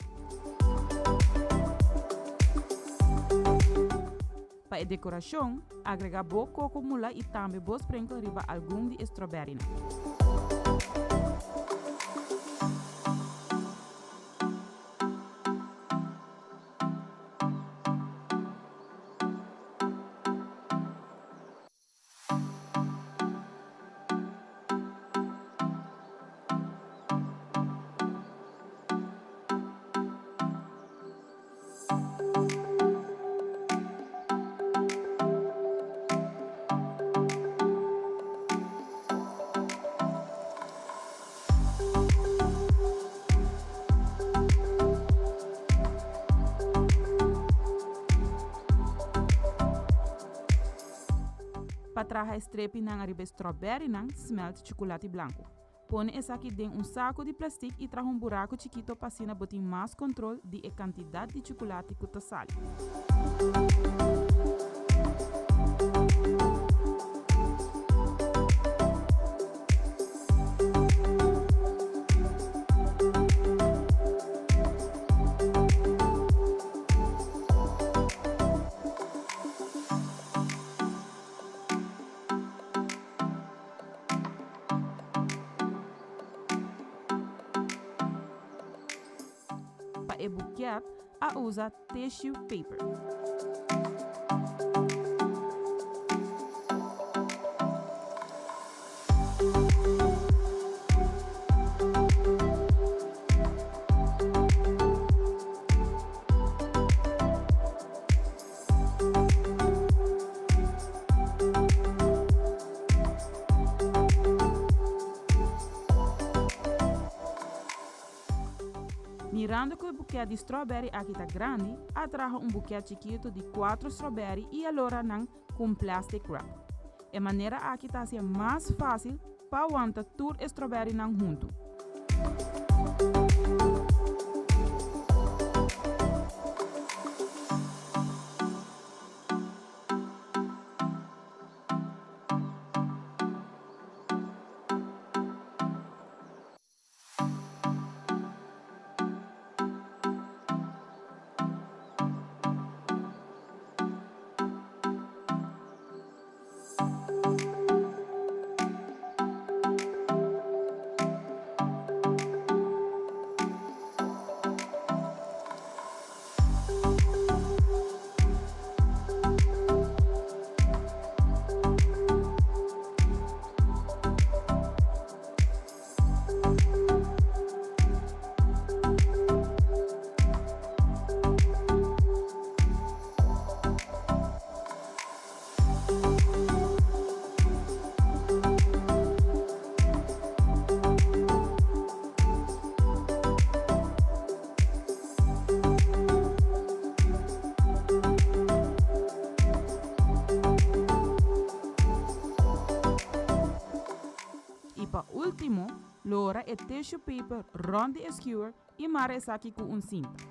Speaker 16: Pa e decoracion, agrega bo coco mula y tambe bo sprinkle riba algun di e strawberrynan. Pa traha e strepinan ariba e strawberrynan, smelt chukulati blanku. Pone esaki den un saku di plastik i traha un buraku chikito pa asina bo tin mas kontrol di e kantidat di chukulati ku ta sali. Pa e buket a usa tissue paper. Mirando cu e buket di strawberry aki ta grandi, a traha un buket chikito di cuatro strawberry y a lora nan cu un plastic wrap. E manera aki ta haci'e mas facil pa wanta tur e strawberrynan huntu. I pa ultimo, lora e tissue paper rond di e skewer i mara esaki ku un sinta.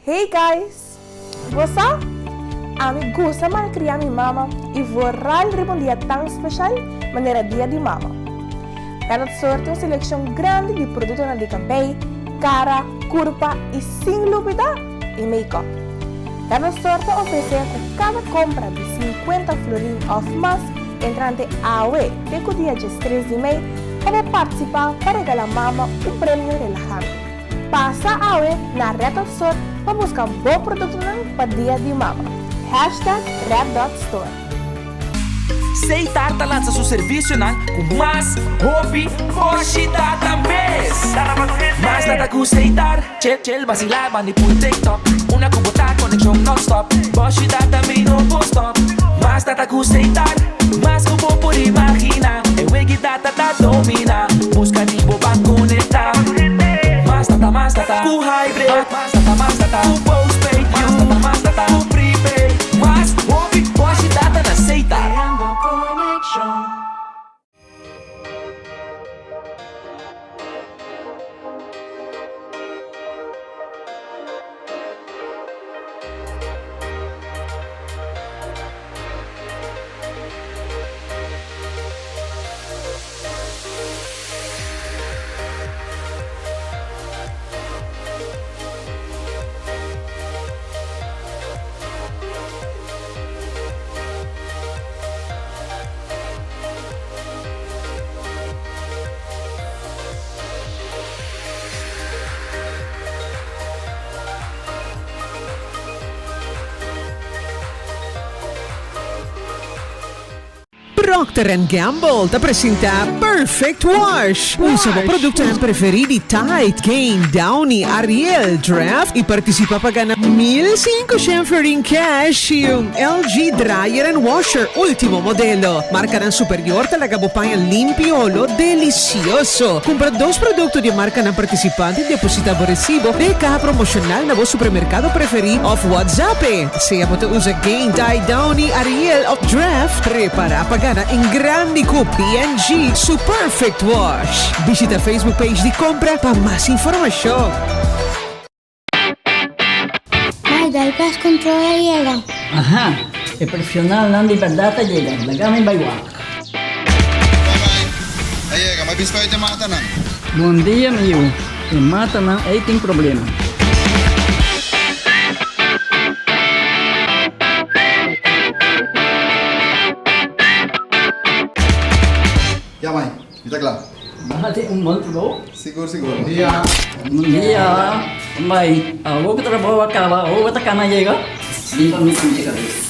Speaker 6: Hey guys! Bo sa? Ami gusta malkria mi mama i vooral riba un dia tan special manera Dia di Mama. Kada sorti un selekshon grandi di produktonan di kabei, kara, kurpa i sin lubida e make-up. Kada sort ta ofresé ku kada kompra di sinkuenta florin òf mas entrante awe te ku dia diestres di mei pa bo partisipá pa regalá mama un premio relahante. Pasa awe na Red Dot Store pa buska bo produktonan pa Dia di Mama. Hashtag Red Dot Store.
Speaker 7: Seitar ta lansa su servisionan ku mas hopi boshi data mes. Mas data ku Seitar, chel chel basila bandi pui TikTok. Una ku bo ta konekshon nonstop, boshi data mi no por stop. Mas data ku Seitar, mas ku bo por imagina. E wegi data ta domina, buska di bo ban konekta. Mas data mas.
Speaker 8: Procter and Gamble ta presenta Perfect Wash. Usa bo productonan preferi di Tide, Gain, Downy, Ariel, Draft y participa pa gana 1500 florin cash y un LG Dryer and Washer ultimo modelo. Marcanan superior ta laga bo paña limpi y olo delicioso. Cumpra dos producto di e marcanan participante y deposita bo recibo den e caha promocional na bo supermercado preferi of WhatsApp e. Sea bo ta usa Gain, Tide, Downy, Ariel of Draft, prepara pa gana en grandi cu P&G su Perfect Wash. Bishita Facebook page di Compra pa mas informacion.
Speaker 12: Mai, dal pest control a yega.
Speaker 4: Aha, e profesionalnan di berdad a yega, laga mi bai wak.
Speaker 17: A yega, ma bispa e matanan.
Speaker 4: Bon dia mi yu, e matanan ei tin problema.
Speaker 17: Ya mai, mi ta kla.
Speaker 4: Nan tin un bon trabou.
Speaker 17: Sigur sigur. Bon dia.
Speaker 4: Bon dia. Mai, awor ku trabou a kaba, awor bo ta kana yega? Bin pa mi pincha kabes.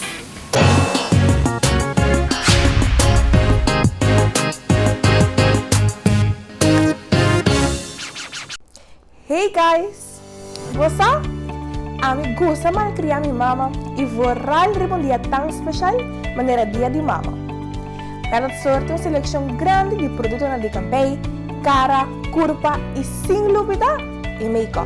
Speaker 6: Hey guys! Bo sa? Ami gusta malkria mi mama i vooral riba un dia tan special manera Dia di Mama. Planet Store tin un seleccion grandi di productonan di cabei, cara, curpa i sin lubida e make-up.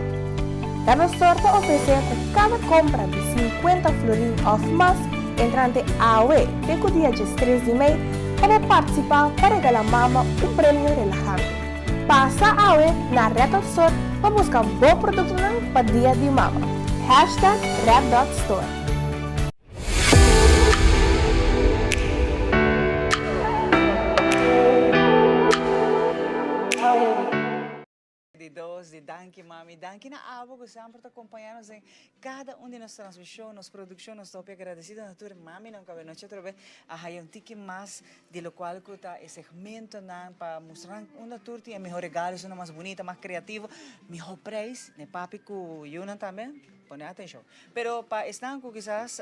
Speaker 6: Planet Store ta ofrece cu cada compra di 50 florin of mas entrante awe te cu dia 13 di mei pa bo participa pa regala mama un premio relahante. Pasa awe na Red Dot Store pa buska bo produktonan pa Dia di Mama. Hashtag Red Dot Store.
Speaker 2: Di dos di danki mami, danki na abo ku semper ta kompañá nos den kada un di nos transmishon, nos produkshon, nos ta hopi agradesido na tur maminan ku awenochi atrobe a haya un tiki mas di lokual ku ta e segmentonan pa mustra nan unda tur tin e mihó regalo, esunnan mas bunita, mas kreativo, mihó preis, n'e papi ku yunan tambe pone atenshon. Pero pa esnan ku kisas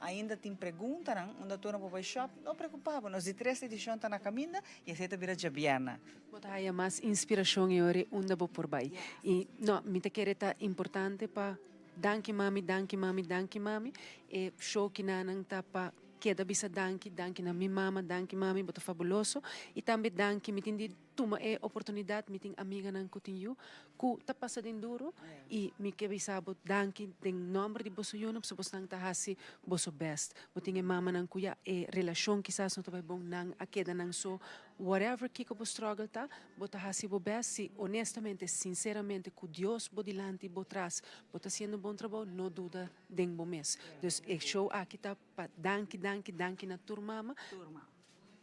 Speaker 2: ainda tin preguntanan unda tur nan por bai shòp, no preokupá bo, nos di tres edishon ta na kaminda i esei ta bira djabièrnè.
Speaker 3: Bo ta haya mas inspirashon e ora unda bo por bai. I no, mi ta kere ta importante pa danki mami, danki mami, danki mami, e show kinanan ta pa Keda bisa danki, danki na mi mama, danki mami, bo ta fabuloso. I tambe danki, mi tin di tuma e oportunidat, mi tin amiganan ku tin yu ku ta pasa den duru i mi ke bisa bo danki den nòmber di boso yunan pasobra bosnan ta hasi boso bèst. Bo tin e mamanan ku ya e relashon kisas no ta bai bon, nan a keda nan so Whatever kiko bo struggle ta, bo ta hasi bo best si honestamente, sinceramente cu Dios bo dilanti y bo tras, bo ta haciendo un bon trabou, no duda den bo mes. Dus e show aki ta pa danki, danki, danki na tur mama.
Speaker 2: Tur mama.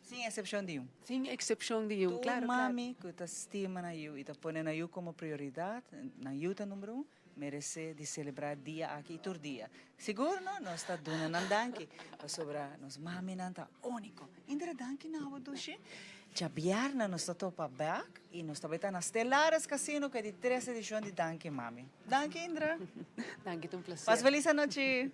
Speaker 2: Sin excepcion di un.
Speaker 3: Sin excepcion di un, claro,
Speaker 2: Tur
Speaker 3: claro.
Speaker 2: mami cu ta stima nan yu y ta pone nan yu como prioridad, nan yu ta number un, Meresé di selebrá dia aki i tur dia. Sigur no, nos ta duna nan danki, pasobra nos maminan ta úniko. Indra danki na bo dushi. Djabièrnè nos ta topa bèk i nos ta bai ta na Stellares Casino ku e di tres edishon di Danki Mami. Danki Indra.
Speaker 3: Danki, ta un plaser.
Speaker 2: Pas felis anochi.